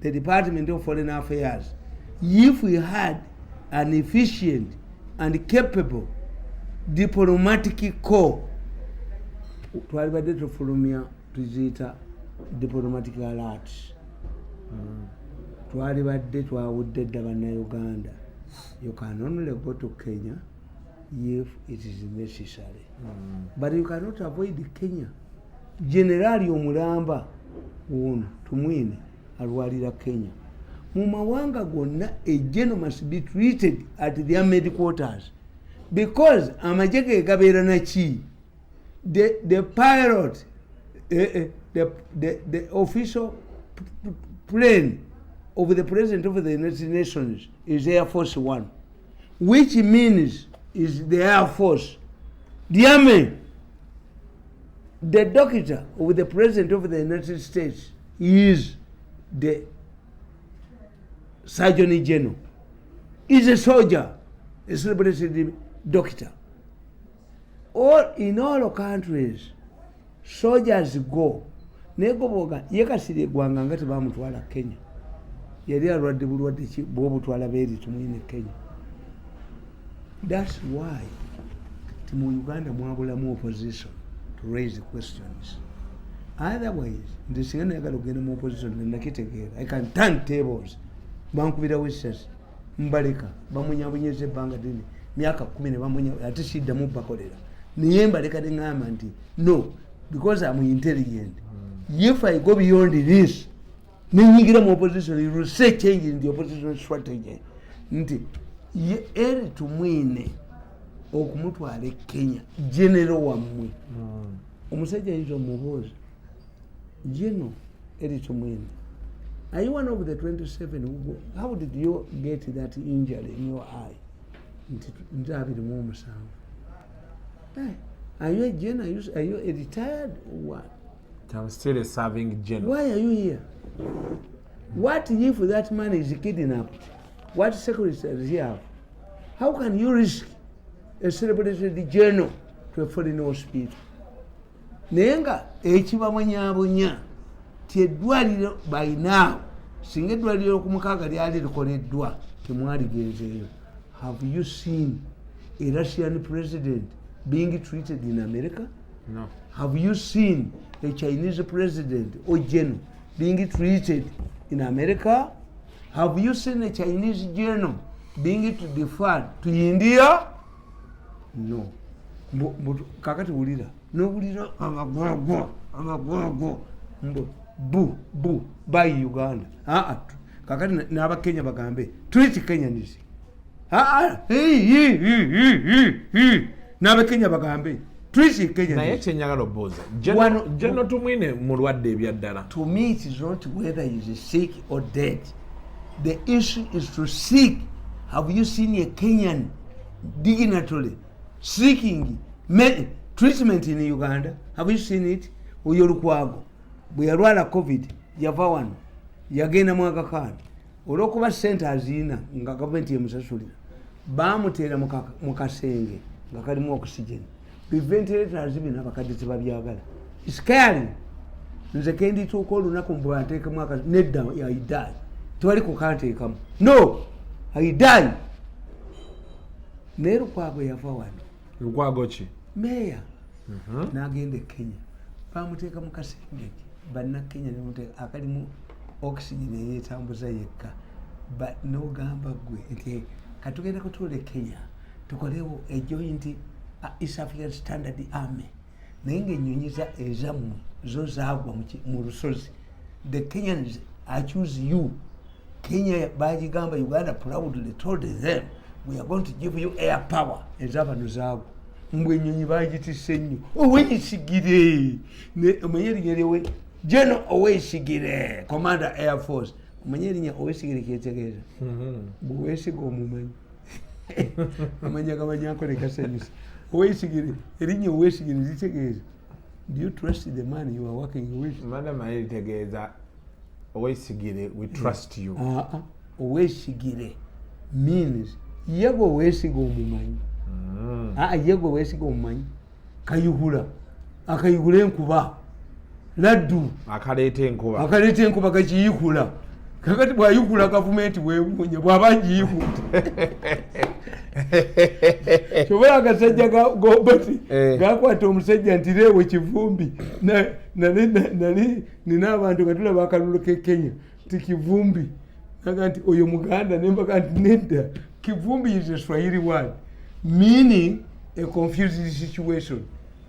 S8: the Department of Foreign Affairs, if we had an efficient and capable diplomatic corps, twalibadde tufulumya tuziyita diplomatic alert. Twalibadde twawudde dda Bannayuganda. You can only go to Kenya if it is necessary, but you cannot avoid Kenya. Generaali omulamba ono Tumwine alwalira Kenya. Mu mawanga gonna, a general must be treated at their headquarters, because amagye ge gabeera naki? The pilot, the official plane of the president of the United Nations is Air Force One, which means is the Air Force, the army. The doctor of the president of the United States is the Surgeon General, is a soldier, a celebrated doctor. All in all countries, soldiers go. Naye goboga ye Kasirye Ggwanga nga tebamutwala Kenya. Yali alwadde bulwadde ki bwobutwala beeri Tumwine Kenya? That's why ti mu Uganda mwabulamu opposition to raise questions. Otherwise nze singa nayagala okugenda mu opposition, nakitegeera, I can turn tables. Bankubirawo esasi, mbaleka bamunyabunyeza ebbanga ddene, myaka 10 ne bamunya, ate siddamu bakolera, naye mbaleka neŋŋamba nti no, because I'm intelligent. If I go beyond this nenyingira mu opposition, you will see change in the opposition strategy. Nti Eri Tumwine okumutwala e Kenya, general wammwe, omusajja ayinza omubuuza, "General Eri Tumwine, are you one of the 27 who go? How did you get that injury in your eye?" Nti nze 27. "Hey, are you a general? Are you a retired or what?"
S7: I'm still a serving general.
S8: Why are you here? What if that man is kidnapped? What security does he have? How can you risk a celebrated general to a foreign hospital?" Naye nga ekibabonyabonya ti eddwaliro by now, singa eddwaliro ku mukaaga lyali likoleddwa, temwaligenzeeyo. Have you seen a Russian president being treated in America?
S7: No.
S8: Have you seen a Chinese president or general being treated in America? Have you seen a Chinese general being deferred to India? No. Kakati wulira nowulira abagwagwa abagwagwa mbu bu bu by Uganda. Ah, ah, kakati n'Abakenya bagambe treat Kenyans. Ah, ah, hey, hey, hey, hey, hey. N'Abakenya bagambe treat Kenyans.
S7: Naye kyenjagala obuuza, General Tumwine mulwadde ebyaddala?
S8: To me it is not whether he is sick or dead. The issue is to seek, have you seen a Kenyan dignitary seeking treatment in Uganda? Have you seen it? Oyo Lukwago bwe yalwala COVID, yava wano yagenda mu Aga Khan. Olwokuba sente aziina nga gavumenti yemusasulira, bamuteera mu kasenge nga kalimu oxygen. Biventilators bino abakadde tebabyagala. Scaring. Nze kendituuka olunaku mbwanteekemu nedda, I die. Tewali kukanteekamu, no, I die. Naye Lukwago yava wano.
S7: Lukwago ki?
S8: Meeya. N'agenda e Kenya, bamuteeka mu kasenge, Bannakenya nemuteeka akalimu oxygen eyetambuza yekka. Nogamba gwe nti katugenda kutuula e Kenya tukolewo a joint East African Standard Army, naye ngaenyonyi ezammwe zo zaagwa mu lusozi. The Kenyans accuse you. Kenya bagigamba, Uganda proudly told them, "We are going to give you air power." Ezabano zaagwa, mbwe enyonyi bagitisse nnyo. Oweyisigire, omanye erinnya lyewe, General Oweyisigire, commander air force. Omanye erinnya Oweyisigire kyetegeeza? Bwewesiga omumanyi, amanya gamanyankole gasanyusa. Oweyisigire, erinnya Oweyisigire litegeeza, do you trust the man you are working with?
S7: Madam, aye litegeeza Oweyisigire, we trust you.
S8: Ah, ah. Oweyisigire means ye gwe weesiga omumanyi. Aa, ye gwe weesiga omumanyi. Kayihura akayihura enkuba laddu.
S7: Akaleeta enkuba.
S8: Akaleeta enkuba gakiyikula. Kakati bwayikula gavumenti wewuunya bwaba ngiyikula kyobola akasajja gobati gakwata omusajja nti Leewo Kivumbi. Nali nina abantu nga tulaba akalulu ke Kenya nti Kivumbi naga nti oyo Muganda, nembaga nti nedda, Kivumbi is a Swahili word meaning a confused situation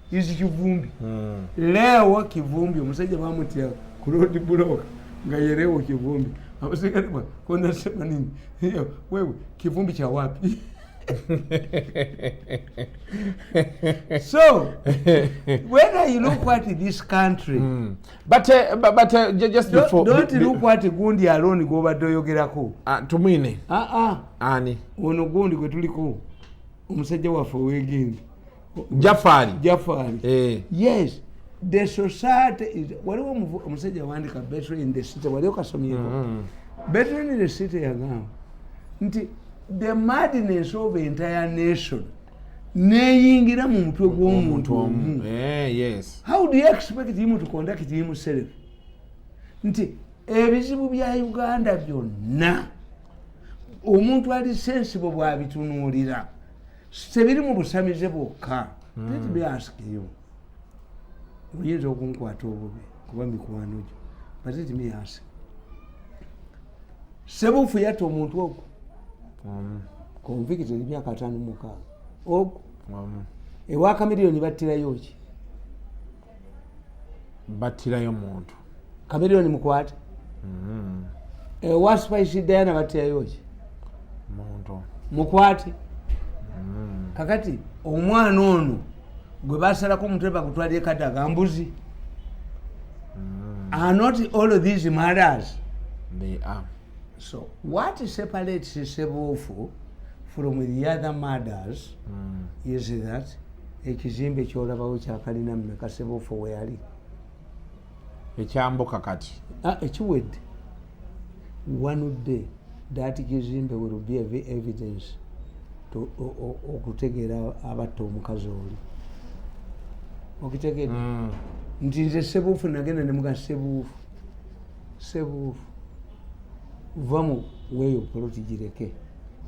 S8: is Kivumbi. Leewo Kivumbi, omusajja bamutya ku road block nga yerewo Kivumbi. Abaserikale konasema nini? Hiyo, wewe kivumbi cha wapi? So when I look at this country,
S7: But just before
S8: don't look at gundi alone gwobadde oyogerako.
S7: Tumwine.
S8: Ah, ah.
S7: Ani?
S8: Ono gundi gwe tuliko, omusajja waffe owegindi.
S7: Jafari.
S8: Jafari.
S7: Eh.
S8: Yes, the society is, waliwo omusajja awandika Battle in the City, waliwo kasomyeko Battle in the City, yagamba nti the madness of entire nation neyingira mu mutwe gw'omuntu omu.
S7: Eh, yes.
S8: How do you expect him to conduct himself? Nti Ebizibu bya Uganda byonna, omuntu ali sensible bwabitunuulira, tebiri mu busamize bwokka. Let me ask you, oyinza okunkwata obubi kuba mikwano gyo, but let me ask, Sebuufu yatta omuntu ogwo convicted emyaka 56 ogwo, ewa Kamiliyoni battirayo ki?
S7: Battirayo muntu.
S8: Kamiliyoni mukwate. Ewa Spice Diana battirayo ki?
S7: Muntu.
S8: Mukwate. Kakati omwana ono gwe basalako omutwe bagutwalire Kadaga mbuzi. Are not all of these murders?
S7: They are.
S8: So what separates Sebuufu from the other murders is that ekizimbe kyolabawo kyakalina mmeka Sebuufu weyali?
S7: Ekyambuka kati.
S8: Ah, ekiwedde. One day that kizimbe will be a evidence to okutegeera abatta omukazi oli. Okitegedde nti nze Sebuufu nagenda nemuga, "Sebuufu, Sebuufu, va mu weeyo poloti, gireke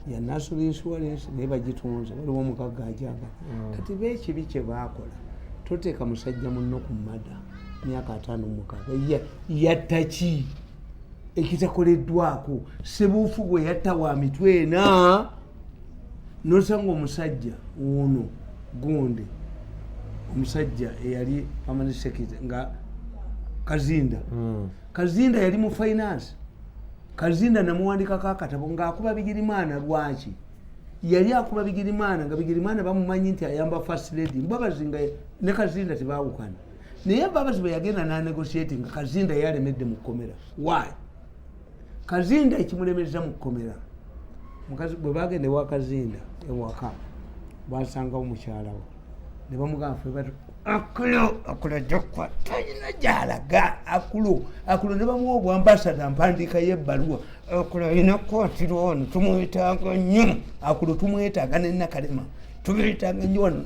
S8: ya National Insurance," naye bagitunze, waliwo omugagga ajagala. Kati beekibi kye baakola, toteeka musajja munno ku mada myaka 56. Yatta ki ekitakoleddwako? Sebuufu bwe yatta wa mitwe ena, nosanga omusajja ono gundi, omusajja eyali permanent secretary nga Kazinda. Kazinda yali mu finance. Kazinda namuwandikako akatabo ngaakuba Bigirimaana. Lwaki yali akuba Bigirimaana? Nga Bigirimaana bamumanyi nti ayamba First Lady Mbabazi, nga ne Kazinda tebawukana. Naye Mbabazi bwe yagenda nanegotiate, nga Kazinda yalemedde mu kkomera. Why Kazinda ekimulemeza mu kkomera? Mukazi bwe bagenda ewa Kazinda ewaka, basangawo mukyala we ne bamugamba, "Fe bati Akulo, Akulo ajja talina gyalaga." Akulo, Akulo ne bamuwa obwambasada, mpandiikayo ebbaluwa. Akulo alina kukwatirwa wano, tumwetaaga nnyo. Akulo tumwetaaga, ne Nakalema tubeetaaga nnyo wano,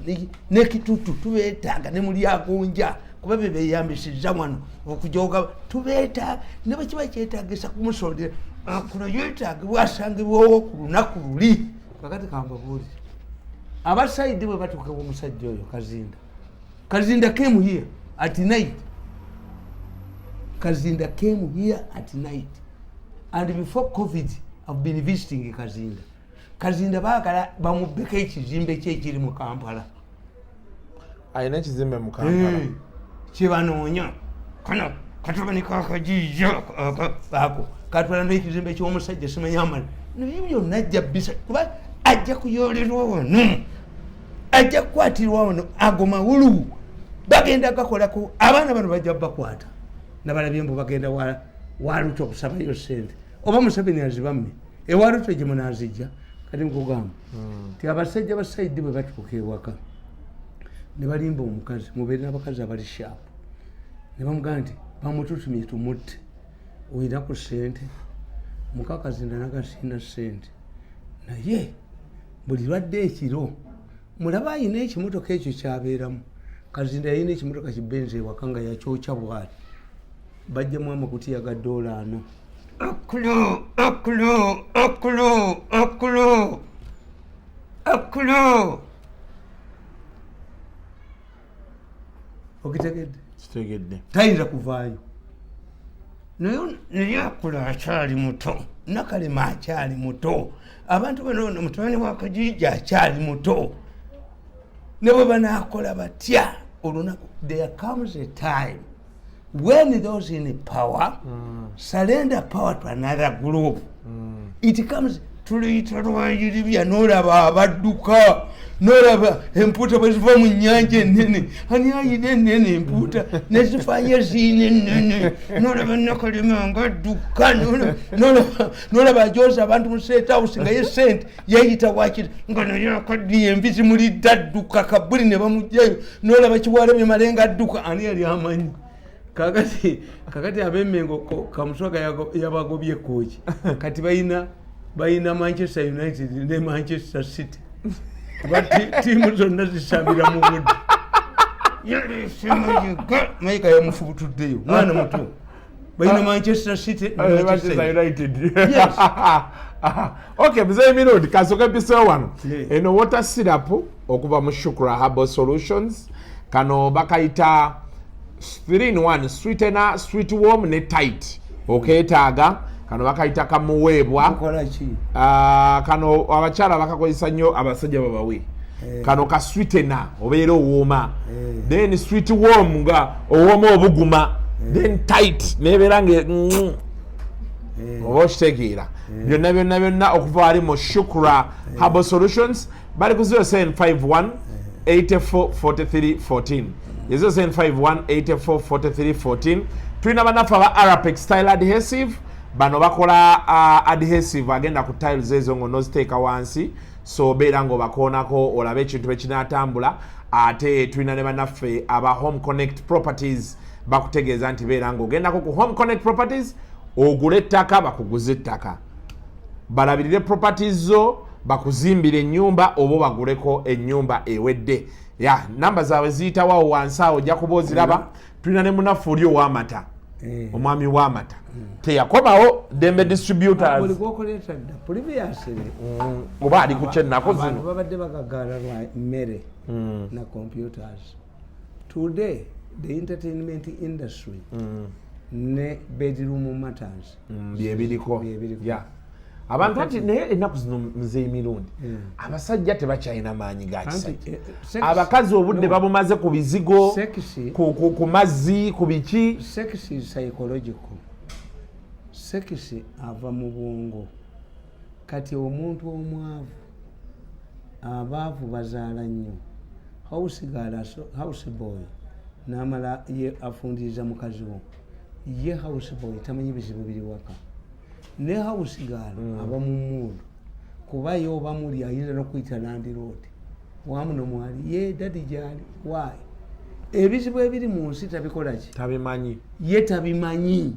S8: nekitutu tubeetaaga, ne Mulyagonja, kuba be beyambisiza wano okujoga. Tubeetaaga ne bwe kiba kyetaagisa kumusondera. Akulo yeetaagibwa, asangibwawo ku lunaku luli. Kakati kambabuulire, abasaidi bwe batuuka omusajja oyo Kazinda, Kazinda came here at night. Kazinda came here at night, and before COVID I've been visiting Kazinda. Kazinda baagala bamubbeko ekizimbe kye ekiri mu Kampala.
S7: Alina ekizimbe mu Kampala?
S8: Eh, kyebanoonya kano katabani kakajija ako katwala n'ekizimbe ky'omusajja simanyi amala. Naye byonna ajja bisa, kuba ajja kuyolerwa wano, ajja kukwatirwa wano. Ago mawulu bagenda gakolako. Abaana bano bajja bakwata. Nabalabye mbu bagenda waluta okusabayo sente, oba Museveni azibamme ewaluta gye munazijja. Kati nkugamba ti abasajja basaidi bwe batuuka ewaka ne balimba omukazi, mubeere n'abakazi abali sharp, ne bamugamba nti bamututumye tumutte, oyina ku sente? Mukakazinda nagasiina sente, naye buli lwadde ekiro mulaba ayina ekimotoka ekyo kyabeeramu. Kazinda yalina ekimotoka kibenzi ewaka nga yakyokya bwati, bajjamu amakutiya ga $4. Akulo, akulo, akulo, akulo, akulo, okitegedde?
S7: Kitegedde.
S8: Tayinza kuvaayo. Naye Akula akyali muto, Nakalema akyali muto, abantu bano, ono mutabani wa Kajija akyali muto. Ne bwe banaakola batya, olunaku, there comes a time when those in power surrender power to another group. It comes, tuluyita lwayiribya, nolaba abadduka, nolaba empuuta bwe ziva mu nnyanja enene. Ani ayina enene? Empuuta nezifayo ziina enene. Nolaba Nakalema nga adduka, nolaba ajoza abantu mu State House nga ye sente yeyita wakiri, nga naye akaddiye, envi zimulidde, adduka kabuli ne bamugjayo. Nolaba Kiwalabye Malenga adduka. Ani yali amanyi? Kakati abemengo Kamuswaga yabagobye kooki. Kati balina Manchester United ne Manchester City, kuba tiimu zonna zisambira mu budde. Mayiga yamufubutuddeyo, mwana muto. Balina Manchester City ne
S7: Manchester
S8: Manchester
S7: United.
S8: Yes.
S7: Okay, muzeeyi Mirundi, kasooke mpiseewo wano.
S8: Yeah.
S7: Eno water syrup okuva mu Shukra Herbal Solutions. Kano bakayita 3 in 1 sweetener, sweet warm ne tight. Okeetaaga kano bakayita kamuweebwa.
S8: Kola ki?
S7: Ah, kano abakyala bakakozesa nnyo, abasajja babawe. Kano ka sweetener obeera owooma, then sweet warm nga owooma obuguma, then tight nebeera nga oba okitegeera byonna byonna byonna okuva wali mu Shukra Herbal Solutions. Bali ku 0751 84 43 14, 0751 84 43 14. Tulina bannaffe aba Arapex Tile Adhesive. Bano bakola adhesive agenda ku tiles ezo nga onoziteeka wansi, so obeera ng'obakoonako olabe ekintu bwe kinaatambula. Ate tulina ne bannaffe aba Home Connect Properties. Bakutegeeza nti beera ng'ogendako ku Home Connect Properties ogule ettaka, bakuguze ettaka, balabirire properties zo, bakuzimbire ennyumba oba baguleko ennyumba ewedde. Ya namba zaabwe ziyitawo awo wansi awo, ojja kuba oziraba. Tulina ne munaffe oli ow'amata, omwami w'amata teyakomawo, Dembe Distributors.
S8: Buli gwokoleeta dda previously.
S7: Oba ali ku kyennaku
S8: Abantu
S7: zino.
S8: babadde bagaggaala lwa mmere na computers. Today the entertainment industry ne bedroom matters.
S7: Byebiriko.
S8: Byebiriko.
S7: Ya. Abantu ati naye ennaku zino, muzeeyi Mirundi, abasajja tebakyalina maanyi ga
S8: Anti,
S7: kisajja.
S8: sex-
S7: Abakazi obudde
S8: No.
S7: babumaze ku bizigo, ku mazzi, ku biki.
S8: Sex is psychological. Sex ava mu bwongo. Kati omuntu omwavu, abaavu bazaala nnyo. House girl, house boy namala ye afundiriza mukazi wo. Ye house boy tamanyi bizibu biri waka. Ne house girl aba mu mood, kuba ye oba muli ayinza nokuyita landlord wamuno mwali ye daddy gyali. Why? Ebizibu ebiri mu nsi tabikola ki?
S7: Tabimanyi.
S8: Ye tabimanyi.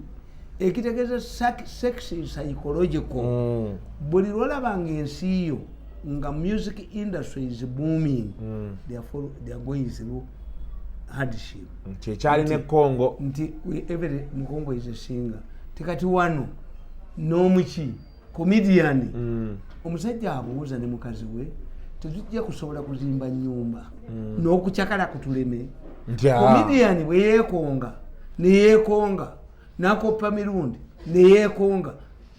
S8: Ekitegeeza sex is psychological. Buli lwolabanga ensi yo nga music industry is booming, they are going through hardship.
S7: Kyekyali ne Congo.
S8: Nti every Mukongo is a singer. Tekati wano n'omuki comedian, omusajja abuuza ne mukazi we, tetujja kusobola kuzimba nyumba n'okucakala kutuleme.
S7: Nti, ah.
S8: Comedian bwe yeekonga neyeekonga nakoppa Mirundi neyeekonga,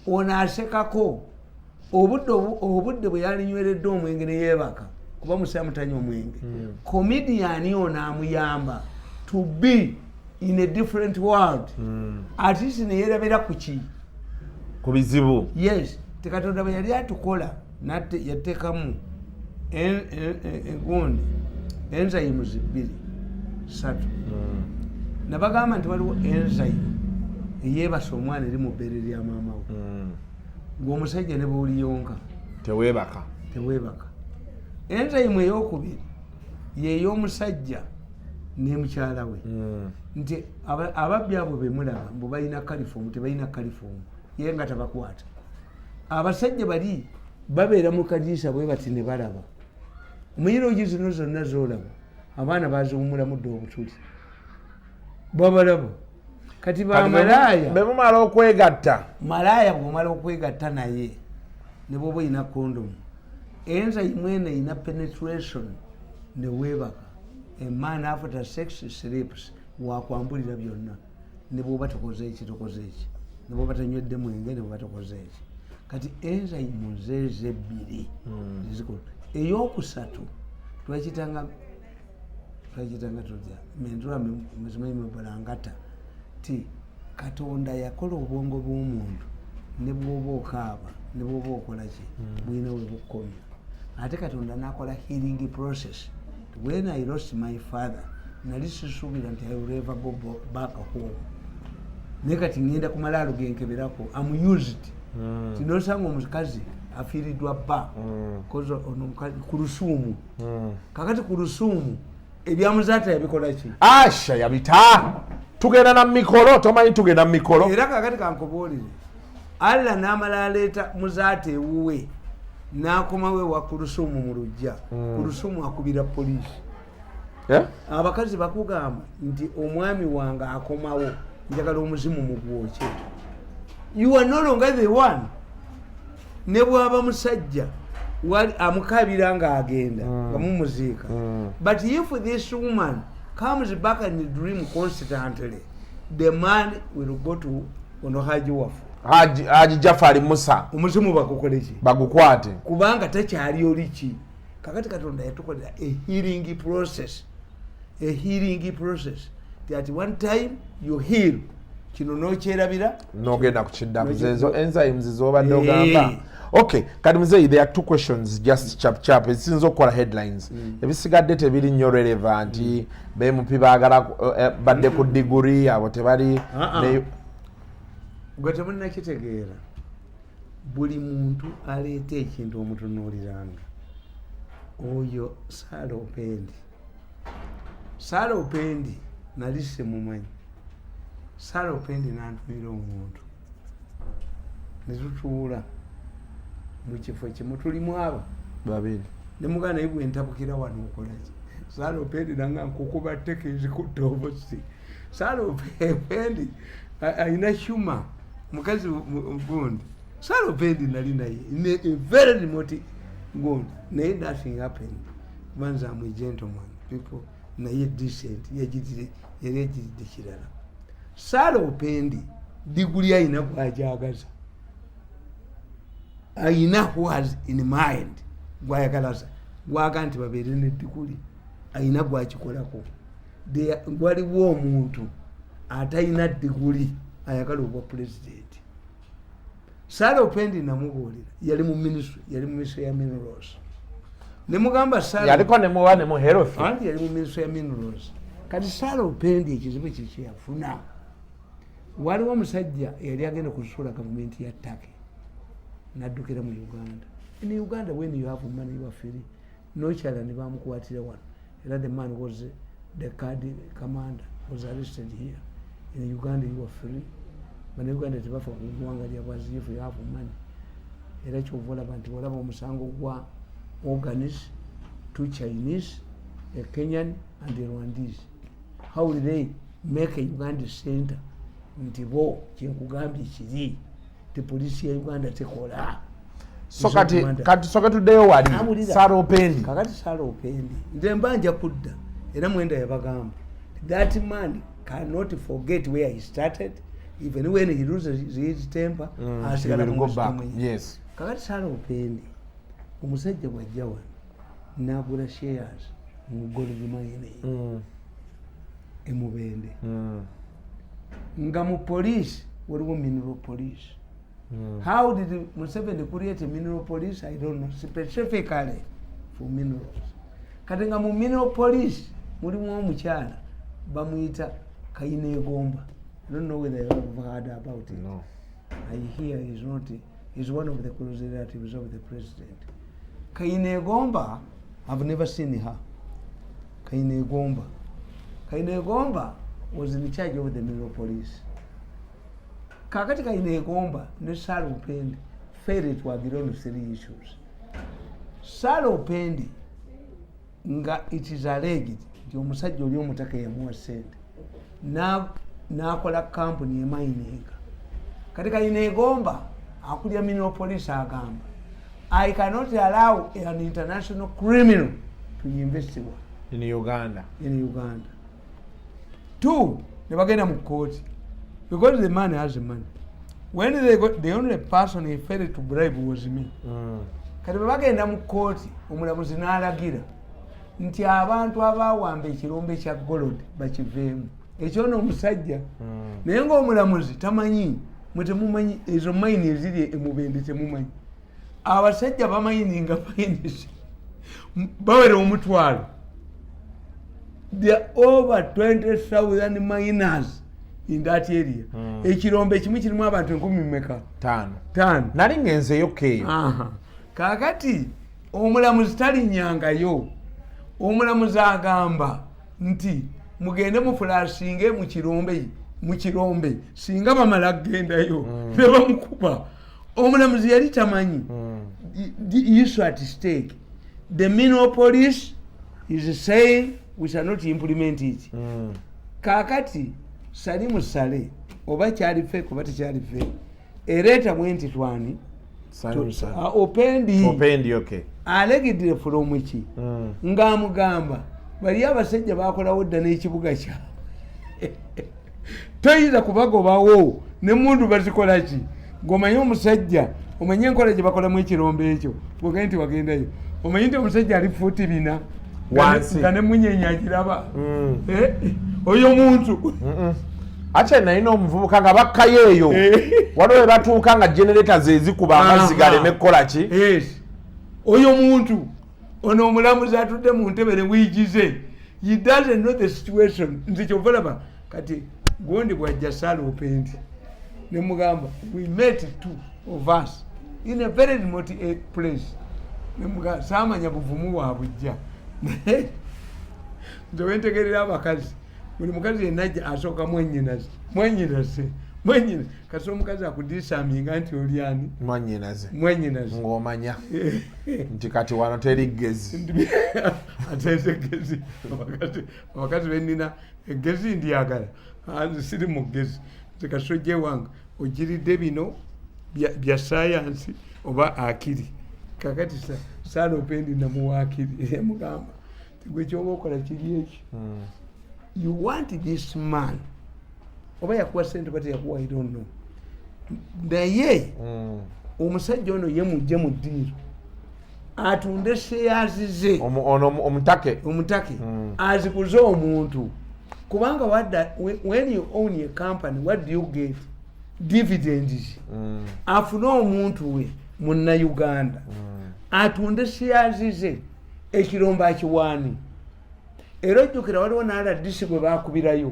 S8: ono asekako. Obudde obudde bwe yalinyweredde omwenge neyeebaka, kuba musiramu tanywa omwenge, comedian ono amuyamba to be in a different world, at least neyerabira ku ki?
S7: Ku bizibu.
S8: Yes. Tekatonda bwe yali atukola yateekamu egundi enzymes bbiri satu. Nabagamba nti waliwo enzyme eyeebasa omwana eri mu bbeere lya maama we, ng'omusajja ne bwoliyonka
S7: teweebaka.
S8: Teweebaka. Enzyme eyokubiri yey'omusajja ne mukyala we, nti ababbi abo bemulaba mbu balina chloroform, tebalina chloroform, ye nga tabakwata. Abasajja bali babeera mu kadiisa bwe bati ne balaba muyirogi zino zonna zolaba, abaana baziwumulamu dda obutuli, babalaba. Kati bamalaaya
S7: Bemumala okwegatta.
S8: Malaaya bwomala okwegatta naye ne bwoba oyina kondomu, enzyme eno erina penetration neweebaka. A man after sex sleeps, wakwambulira byonna, ne bwoba tokoze eki, tokoze eki, ne bwoba tanywedde mwenge, ne bwoba tokoze eki. Kati enzyme zezo ebbiri zikola. Eyokusatu twakitanga tutya? Mentura bulangata ti Katonda yakola obwongo bw'omuntu, ne bwoba okaaba ne bwoba okolaki, bulina we bukkomya. Ate Katonda nakola healing process. When I lost my father, nali sisuubira nti I will ever go back home, naye kati ngenda ku malaalo genkeberako, am used. Tinosanga omukazi afiiriddwa bba, 'cause ono omukazi ku lusuumu, kakati ku lusuumu ebyamuzaata yabikola ki?
S7: Asha yabita, tugenda na mikolo, tomanyi tugenda mu mikolo.
S8: Era kakati kankubuulire, Allah n'amala aleeta muzaata ewuwe, n'akomawo ewa Kulusuumu mu lujja. Kulusuumu akubira poliisi.
S7: Eh?
S8: Abakazi bakugamba nti omwami wange akomawo. Njagala omuzimu mugwokye. You are no longer the one. Ne bwaba musajja amukabira ng'agenda nga mumuziika. But if this woman comes back and dream constantly, the man will go to ono Haji waffe.
S7: Haji Jafari Musa.
S8: Omuzimu bagukoleki?
S7: Bagukwate.
S8: Kubanga takyali oliki. Kakati Katonda yatukolera a healing process, a healing process that one time you heal, kino nokyerabira.
S7: Nogenda kukiddamu zezo enzymes zobadde ogamba. Okay, kati muzeeyi, there are two questions, just chap chap, ezisinza okukola headlines. Ebisigadde tebiri nnyo relevant. Ba MP baagala badde ku diguri, abo tebali.
S8: Gwe temunnakitegeera. Buli muntu aleeta ekintu omutunuuliranga. Oyo Saala Opendi, Saala Opendi nali simumanyi. Saala Opendi nantumira omuntu netutuula mu kifo kimu, tulimu aba
S7: babiri.
S8: Nemugana, naye bwentabukira wano okolaki? Saala Opendi nanga nkukuba tekezikutta obusi. Saala Opendi ayina humour, mukazi gundi. Saala Opendi nali naye in a very remote gundi, naye nothing happened kubanza am a gentleman people, naye decent yagirire, yali agiridde kirala. Saala Opendi diguli ayina gwajagaza, ayina who has in mind gwayagalaza, gwaga nti babeere nediguli, ayina gwakikolako. Waliwo omuntu atalina diguli ayagala obwa pulezidenti. Saala Opendi namubuulira, yali mu ministry, yali mu ministry ya minerals. Nemugamba Saala
S7: Yaliko nemuwa ne mu health.
S8: Anti yali mu ministry ya minerals. Kati Saala Opendi ekizibu kye kyeyafuna, waliwo omusajja yali agenda kusuula gavumenti ya Turkey, naddukira mu Uganda. In Uganda, when you have money, you are free. Nokyala ne bamukwatira wano, era the man was the card commander, was arrested here. In Uganda you are free. Bannayuganda tebafa ku ggwanga lyabwe as if you have money. Era kyova olaba nti olaba omusango gwa organis, two Chinese, a Kenyan and a Rwandese. How will they make a Uganda center? Nti bo kyenkugambye kiri ti polisi ya Uganda tekola.
S7: So kati soka tuddeyo wali Saala Opendi.
S8: Kakati Saala Opendi nze mba nja kudda, era Mwenda yabagamba that man cannot forget where he started. Even when he loses his temper, asigala
S7: He will go back.
S8: mu ye.
S7: Yes.
S8: Kakati Saala Opendi omusajja bwajja wano nagula shares mu gold mine emubende, nga mu police waliwo mineral police. How did Museveni create a mineral police? I don't know, specifically for minerals. Kati nga mu mineral police mulimu omukyala bamuyita Kainegomba. I don't know whether you have heard about it.
S7: No.
S8: I hear he's not, he's one of the close relatives of the president. Kainegomba, I've never seen her. Kainegomba. Kainegomba was in charge of the mineral police. Kakati Kainegomba ne Sarah Opendi failed to agree on three issues. Sarah Opendi nga it is alleged nti omusajja oli omutaka yamuwa sente n'akola kampuni emayininga. Kati Kainegomba akulya mineral police agamba, "I cannot allow an international criminal to invest
S7: in Uganda."
S8: In Uganda. Two, ne bagenda mu kooti because the man has money. When they got, the only person he failed to bribe was me. Kati bwe bagenda mu kooti, omulamuzi n'alagira nti abantu abawamba ekirombe kya gold bakiveemu, ekyo n'omusajja. Naye ng'omulamuzi tamanyi, mwe temumanyi ezo mayini eziri emubende, temumanyi abasajja bamayininga mayinisi bawera 10,000. There are over 20,000 miners in that area. Ekirombe kimu kirimu abantu enkumi meka?
S7: Taano.
S8: Taano.
S7: Nali ngenzeyo keeyo.
S8: Aha. Kakati omulamuzi talinyangayo. Omulamuzi agamba nti mugende mufulasinge mukirombe, mukirombe. Singa bamala kugendayo ne bamukuba. Omulamuzi yali tamanyi the issue at stake. The mineral police is saying we shall not implement it. Kakati Salimu Sale, oba kyali fake oba tekyali fake, ereeta bwenti twani.
S7: Salim Saleh.
S8: Ah, Opendi.
S7: Opendi, okay.
S8: Alegedde from ki, ng'amugamba bali abasajja bakolawo dda n'ekibuga kyabwe, toyinza kubagobawo nemundu bazikola ki, ng'omanye omusajja, omanye enkola gye bakolamu ekirombe ekyo, bwogende nti wagendayo, omanye nti omusajja ali fuuti 4
S7: Wansi.
S8: nga nemunyenya agiraba. Eh, oyo muntu.
S7: Actually nalina omuvubuka nga bakkayo eyo, waliwo we batuuka nga generator zezikuba amazzi galeme kukola ki.
S8: Yes, oyo muntu ono omulamuzi atudde mu ntebe ne wiigize, he doesn't know the situation. Nze kyova olaba kati gundi bwajja Sala Opendi nemugamba, we met two of us in a very remote place, nemugamba saamanya buvumu bwa bujja, naye nze wentegerera abakazi, buli mukazi yenna ajja asooka mwenyinaze, mwenyinaze, mwenyinaze, kasi omukazi akudisarminga nti olyani.
S7: Mwanyinaze.
S8: Mwenyinaze.
S7: Ng'omanya nti kati wano teri ggezi.
S8: Ate nze eggezi, abakazi benina eggezi ndyagala. Ah, nze siri mu ggezi, nze kasojja ewange ogiridde bino bya sayansi oba akiri. Kakati Saala Opendi namuwa akiri, emugamba tigwe kyoba okola kiri eki, you want this man, oba yakuwa sente oba teyakuwa, I don't know, naye omusajja ono ye mujje mu ddiiro atunde shares ze.
S7: Ono omutake.
S8: Omutake azikuze omuntu, kubanga when you own a company, what do you get? Dividends. Afune omuntu we Munnauganda atunde shares ze, ekirombo akiwaani. Era ojjukira waliwo n'RDC gwe bakubirayo,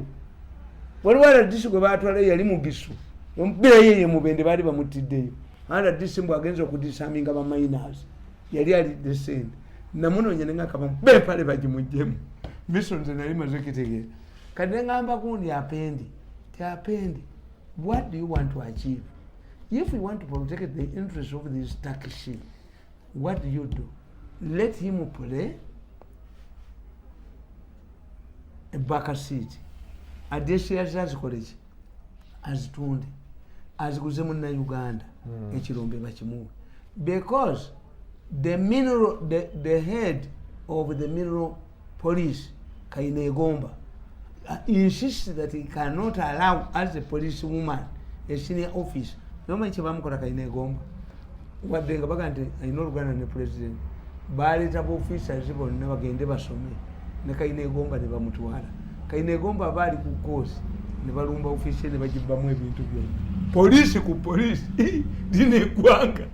S8: waliwo RDC gwe batwalayo, yali mugisu, bamukubirayo eyo Mubende, baali bamutiddeyo. RDC mbw agenza okudisarminga baminers, yali alidde sente. Namunoonya nengaka bamukube empale bagimugjemu miso. Nze nali maze kitegeera. Kati neŋŋamba gundi Apendi ti, "Apendi, what do you want to achieve? If you want to protect the interest of this Turkish, what do you do? Let him play a back seat, adde shares azikole ki, azitunde, aziguze Munnauganda, ekirombe bakimuwe, because the mineral, the head of the mineral police, Kainegomba, insists that he cannot allow as a police woman a senior office." Nomanyi kyebamukola Kainegomba, wadde nga baga nti alina oluganda ne president, baleeta baofficers bonna bagende basome ne Kainegomba ne bamutwala. Kainegomba aba ali ku koosi, ne balumba ofiisi ye ne bagibbamu ebintu byonna. Poliisi ku poliisi, lino eggwanga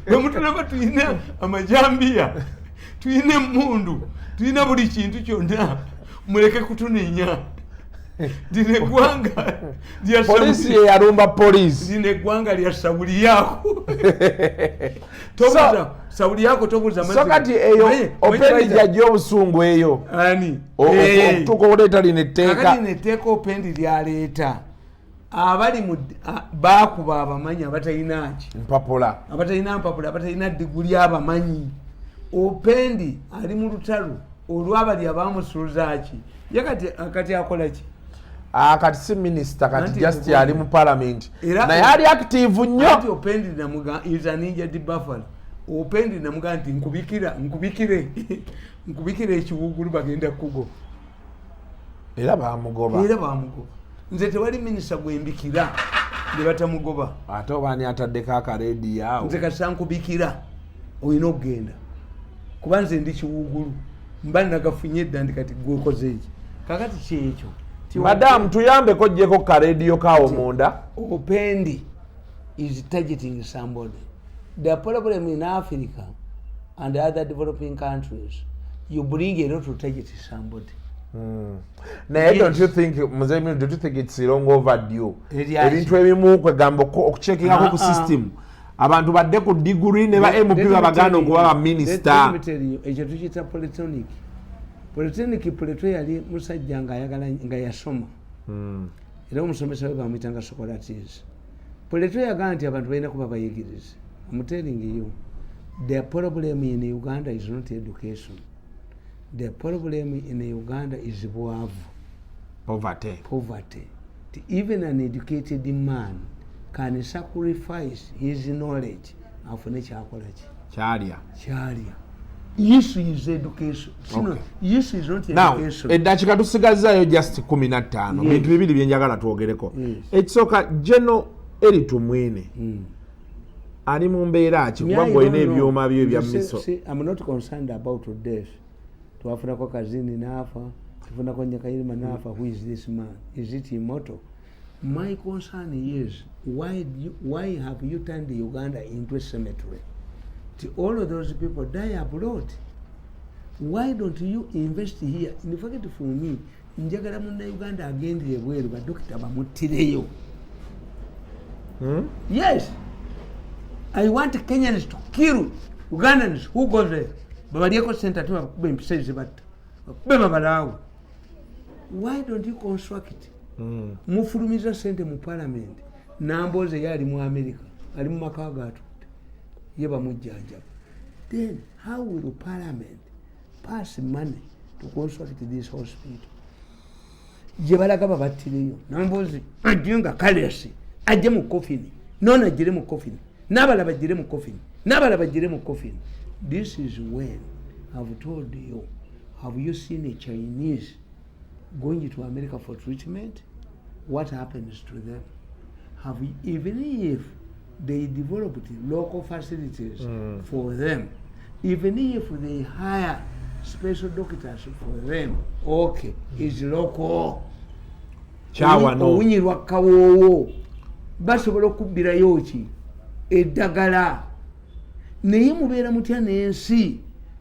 S8: bwe mutulaba tulina amajambiya, tulina emundu, tulina buli kintu kyonna, muleke kutunenya. Lino eggwanga lya
S7: Poliisi ye yalumba poliisi.
S8: Lino eggwanga lya sawuli yako, tobuuza sawuli yako, tobuuza.
S7: So kati eyo Opendi jajja obusungu eyo
S8: Ani?
S7: Okutuuka okuleeta lino etteeka.
S8: Kakati lino etteeka Opendi lyaleeta, abali mu baakuba abamanyi abatalina ki?
S7: Mpapula.
S8: Abatalina mpapula, abatalina diguli, abamanyi. Opendi ali mu lutalo olwabali abamusuuza ki, ye kati akola ki?
S7: Ah, kati si minisita kati,
S8: Anti
S7: just ali mu parliament, naye ali active nnyo.
S8: Anti Opendi namuga is an injured buffalo. Opendi namuga nti nkubikira, nkubikire, nkubikire ekiwugulu, bagenda kugoba.
S7: Era bamugoba.
S8: Era bamugoba. Nze tewali minisita gwembikira ne batamugoba.
S7: Ate oba ani ataddeko akarediyo awo?
S8: Nze kasita nkubikira olina okugenda, kuba nze ndi kiwugulu, mba nagafunye edda ndi kati gwekoze eki. Kakati kyekyo.
S7: Madamu, tuyambeko jjeko karediyo kawo munda.
S8: Opendi is targeting somebody. The problem in Africa and other developing countries, you bring a lot to target somebody.
S7: Naye
S8: Yes.
S7: don't you think, Mzee, don't you think it's long overdue?
S8: Eryaki?
S7: Ebintu ebimu kwegamba okucheckingako ku
S8: Ah, ah.
S7: system, abantu badde ku diguri ne ba MP babaganda okuba baminisita.
S8: Let me tell you, ekyo tukiyita polytonic. Polytonic, Plato yali musajja ngaayagala nga yasoma, era omusomesa we bamwyitanga Socrates. Plato yagamba nti abantu balina kuba bayigirize. I'm telling you, the problem in Uganda is not education, the problem in Uganda is bwavu.
S7: Poverty.
S8: Poverty. Even an educated man can sacrifice his knowledge afune kyakola ki?
S7: Kyalya.
S8: Kyalya. Issue is education. Sino, issue is not
S7: Now,
S8: education.
S7: Eddakiika tusigazaayo just 15.
S8: Yes.
S7: Bintu bibiri byenjagala twogereko.
S8: Yes.
S7: Ekisooka, General Elly Tumwine ali mu mbeera ki, kuba gwe olina ebyuma byo ebya miso?
S8: I'm not concerned about death. Twafunako Kazini n'afa, tufunako Nyakayirima n'afa. Who is this man? Is it immortal? My concern is why have you turned Uganda into a cemetery? To all of those people die abroad. Why don't you invest here? In fact, for me, njagala munnauganda agendere ebweru, badokita bamuttireyo. Yes, I want Kenyans to kill Ugandans who go there, babalyeko sente, ate bakuba empisa ezibatta, bakube babalaawe. Why don't you construct? Mufulumiza sente mu parliament. Nambooze ye ali mu America, ali mu maka gatudde, ye bamujjanjaba. Then how will parliament pass money to construct this hospital gye balaga babattireyo? Nambooze ajje nga kalesi, ajje mu coffin, nono agire mu coffin, n'abalala bagire mu coffin, n'abalala bagire mu coffin. This is when I've told you, have you seen a Chinese going to America for treatment? What happens to them? Have you, even if they developed local facilities for them, even if they hire special doctors for them, okay, is local.
S7: Kyawano.
S8: Owunyirwa kawoowo, basobola okubbirayo ki eddagala. Naye mubeera mutya n'ensi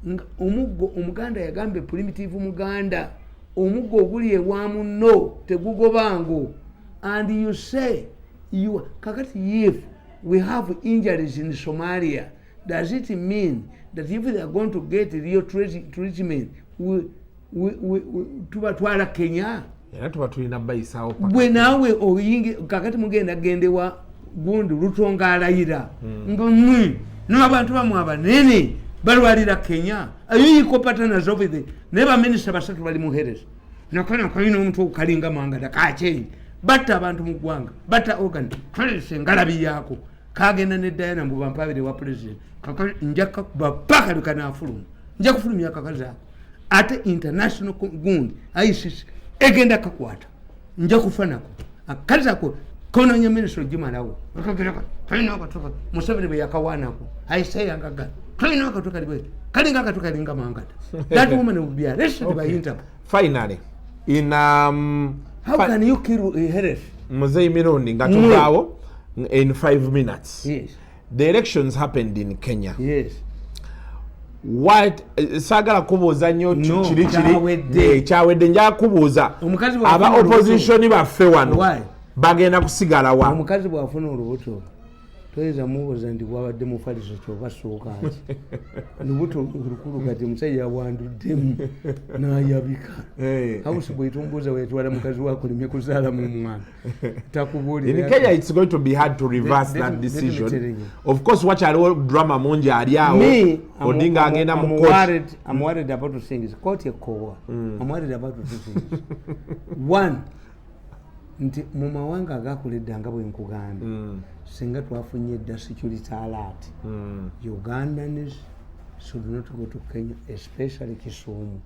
S8: nga omuggo? Omuganda yagamba, primitive muganda, omuggo oguli ewa munno tegugobango. And you say you, kakati if we have injuries in Somalia, does it mean that if they are going to get real treatment, we tubatwala Kenya?
S7: Era tuba tulina bayisaawo paka.
S8: Gwe naawe oyingi kakati mugenda gendewa gundi Ruto alayira nga mwe n'abantu bamwe abanene balwalira Kenya. Ayo partners of the naye baminisita basatu bali muhereza nakana kalina omutwe ogukalinga mangada kakyenyi. Batta abantu mu ggwanga, batta organ twalese engalabi yaako kagenda ne Diana mbu bampabire wa president. Kaka nja kakuba paka lwekanafuluma, nja kufulumya akakazi ako, ate international gundi ICC egenda kakwata, nja kufa nako akazi ako kononya minisitule gimalawo. Museveni bwe yakawaanako aiseyangaga kalina akatwe kali bwe kalinga akatwe kalinga mangada. That woman will be arrested by Interpol.
S7: Finally, in
S8: How can you kill a health?
S7: Muzeyi Mirundi, nga tuvaawo in 5 minutes,
S8: Yes.
S7: the elections happened in Kenya.
S8: Yes.
S7: What, saagala kubuuza nnyo.
S8: No,
S7: kiri kiri.
S8: Kyawedde.
S7: Kyawedde. Njagala kubuuza
S8: Omukazi bw'afuna
S7: aba
S8: olubuto.
S7: opposition baffe wano
S8: Why?
S7: bagenda kusigala wa?
S8: Omukazi bw'afuna olubuto toyinza mubuuza nti bwabadde mufaliso kyoba suuka ki lubuto lukulu. Kati omusajja yawanduddemu n'ayabika. House bwetumbuuza wetwala mukazi wakulemye kuzaalamu omwana.
S7: In Kenya it's going to be hard to reverse that
S8: Let me tell
S7: decision.
S8: you.
S7: Of course wakyaliwo drama mungi ali awo. Odinga agenda mu court.
S8: I'm worried about two things. Court ekowa. I'm worried about two things. One, nti mu mawanga agakola edda nga bwe nkugambye, singa twafunye edda security alert, Ugandans should not go to Kenya, especially Kisumu.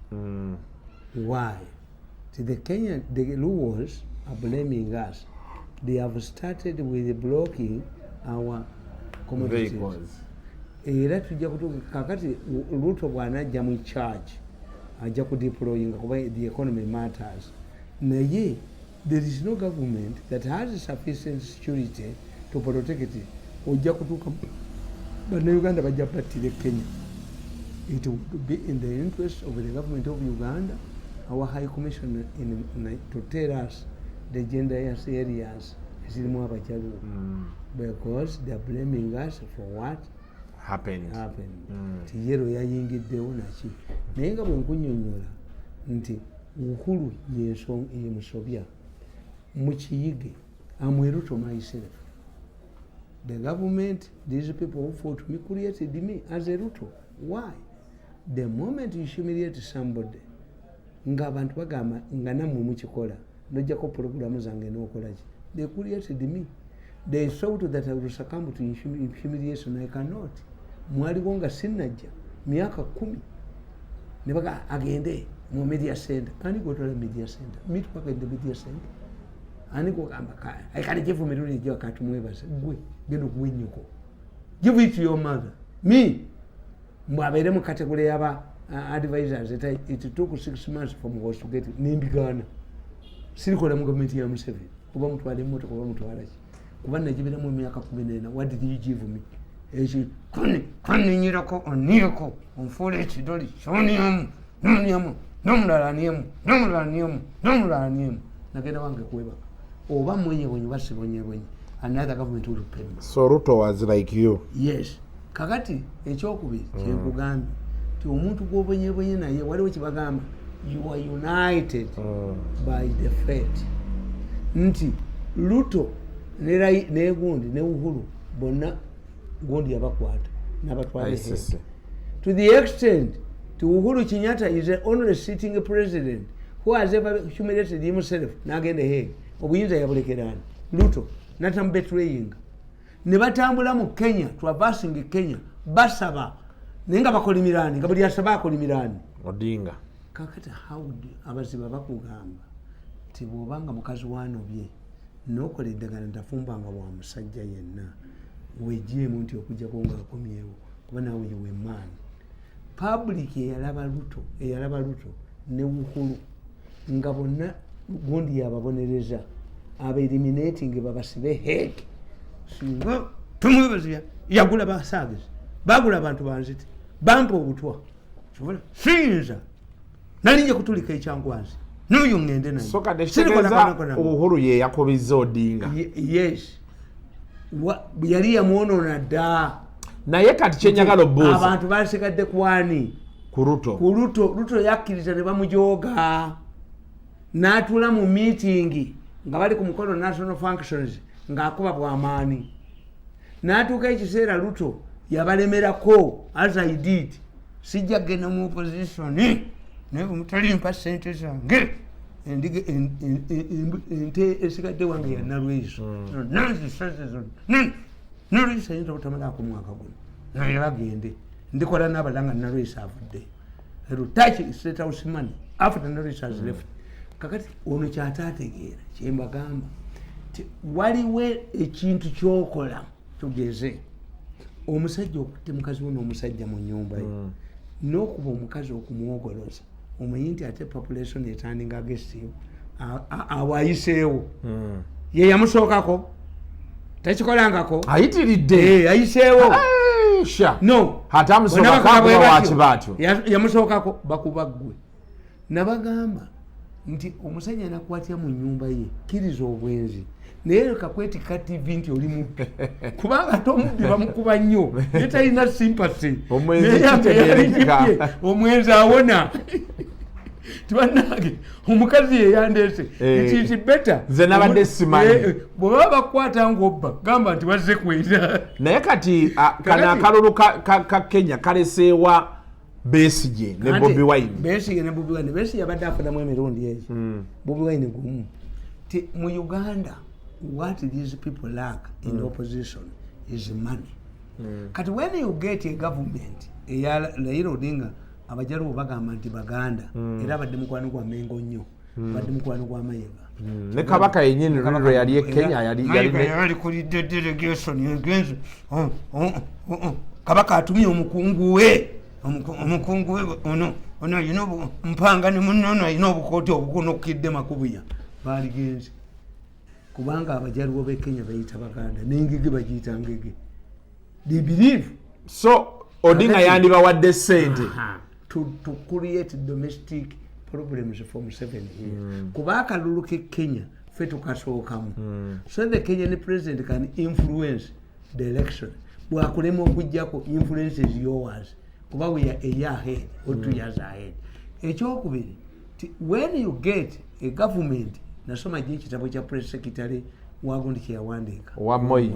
S8: Why? To the Kenyan, the Luos are blaming us. They have started with blocking our commodities.
S7: Vehicles.
S8: Era tujja kutuuka kakati Ruto bw'anajja mu charge ajja kudeployinga kuba the economy matters. Naye there is no government that has sufficient security to protect it. Ojja kutuuka bannayuganda bajja battira e Kenya. It would be in the interest of the government of Uganda, our high commission to tell us the gender areas ezirimu abajaluwo, because they are blaming us for what
S7: happened.
S8: Happened. Ti yero yayingiddewo naki, naye nga bwe nkunyonyola nti Uhuru ye musobya mukiyige. Am a Ruto myself. The government, these people who fought me created me as a Ruto. Why? The moment you humiliate somebody, ng'abantu bagamba nga nammwe mukikola. Nojjako puroguramu zange nokolaki. They created me. They thought that I will succumb to humiliation. I cannot. Mwaliwo nga sinnajja myaka 10 ne baga agende mu media center. Ani gwotwala media center? Me to work in the media center. Ani gwogamba kale Jeff Mirundi ejja katumwebaza gwe genda okuwa ennyoko. Give it to your mother. Me mbwabeere mu category yaba advisors. It took 6 months for us to get nembigaana. Sirikola mu gavumenti ya Museveni oba mutwala emmotoka oba mutwala ki, kuba nagibiramu emyaka 14. What did you give me? Eki kaninyirako oniyeko onfuula ekidoli kyoniyamu noniyamu nomulala aniyemu nomulala aniyemu nomulala aniyemu. Nagenda wange kwebaka oba mwenyebwenye oba sibonyebwenye, another government will pay me.
S7: So Ruto was like you.
S8: Yes. Kakati ekyokubiri kyenkugambye ti omuntu gwobonyebonye naye waliwo kyebagamba you are united by the fate. Nti Ruto ne gundi ne Uhuru bonna gundi yabakwata n'abatwala
S7: ICC.
S8: To the extent to Uhuru Kenyatta is the only sitting president who has ever humiliated himself n'agenda Hague. Obuyinza yabulekerani Ruto natamubetraying. Ne batambula mu Kenya, traversing Kenya, basaba naye nga bakolimirani, nga buli asaba akolimirani
S7: Odinga.
S8: Kakati how abaziba bakugamba ti bw'obanga mukazi wanobye n'okola eddagala ntafumbanga wa musajja yenna wegyemu nti okujjako ng'akomyewo kuba naawe wemaani. Public eyalaba Ruto ne Uhuru nga bonna gundi yababonereza aba eliminating babasibe Hague. Singa tumwebaza yagula basaagezi bagula abantu banzite bampa obutwa siyinza nalinja kutulika ekyankwanzi n'oyo ŋŋende naye.
S7: So kati ekitegeeza Uhuru ye yakubizza Odinga.
S8: Yes, yali yamwonoona dda.
S7: Naye kati kyenjagala obuuza,
S8: abantu basigadde kwani?
S7: Ku Ruto.
S8: Ku Ruto. Ruto yakkiriza ne bamujooga n'atuula mu meeting nga bali ku mukolo national functions ng'akuba bw'amaani n'atuuka ekiseera Ruto yabalemerako as I did. Sijja kgenda mu opposition naye bwe sente zange ente esigadde wange ya Nalweyiso nanzisaze zonna. Nalweyiso ayinza obutamalaako mwaka guno naye bagende ndikola n'abalala nga Nalweyiso avudde. Rutaki State House money after Nalweyiso has left. Kakati ono kyataategeera kyembagamba ti waliwo ekintu kyokola tugeze omusajja okutte mukazi we n'omusajja mu nnyumba ye n'okuba omukazi okumwogoloza omanyi nti ate population etandinga against you awo ayiseewo ye yamusookako takikolangako
S7: ayitiridde.
S8: Ayiseewo.
S7: Sha.
S8: No.
S7: Ate amusookako
S8: Bonna bakola bwe
S7: akuba
S8: batyo.
S7: wakibaatyo.
S8: Yamusookako bakuba ggwe. Nabagamba nti omusajja nakwatya mu nnyumba ye kkiriza obwenzi naye leka kwetikka TV nti oli mubbi kubanga ate omubbi bamukuba nnyo ye talina sympathy.
S7: Omwenzi
S8: Naye ate
S7: kitegeerekeka.
S8: yali omwenzi awona tibannange omukazi yeyandeese.
S7: Eh,
S8: It is better.
S7: Nze nabadde simanyi.
S8: Bwe baba bakwata ng'obba gamba nti wazze kwera.
S7: Naye kati kano akalulu ka Kenya kaleseewa Besigye ne Bobi Wine.
S8: Besigye ne Bobi Wine. Besigye abadde afunamu emirundi egyo, Bobi Wine gumu. Ti mu Uganda what these people lack in opposition is money. Kati when you get a government eya Raila Odinga, abajaluwo bagamba nti Baganda era abadde mukwano gwa Mengo nnyo, abadde mukwano gwa Mayiga.
S7: Ne kabaka yennyini luli lwe yali e Kenya yali
S8: Yalikulidde delegation egenze. Oh. Kabaka atumye omukungu we omukungu we ono alina mpanga ne munne ono alina obukooti obukunukidde makubuya baaligenze kubanga abajaluwo b'e Kenya bayita Baganda n'engege bagiyita ngege. They believe.
S7: So Odinga yandibawadde ssente.
S8: To create domestic problems for Museveni here kuba akalulu ke Kenya ffe tukasookamu so the Kenyan president can influence the election. Bwakulema okugjako influences yours kuba we are a year ahead or 2 years ahead. Ekyokubiri ti when you get a government, nasoma gye ekitabo kya press secretary wagundi kyeyawandiika.
S7: Owa Moi.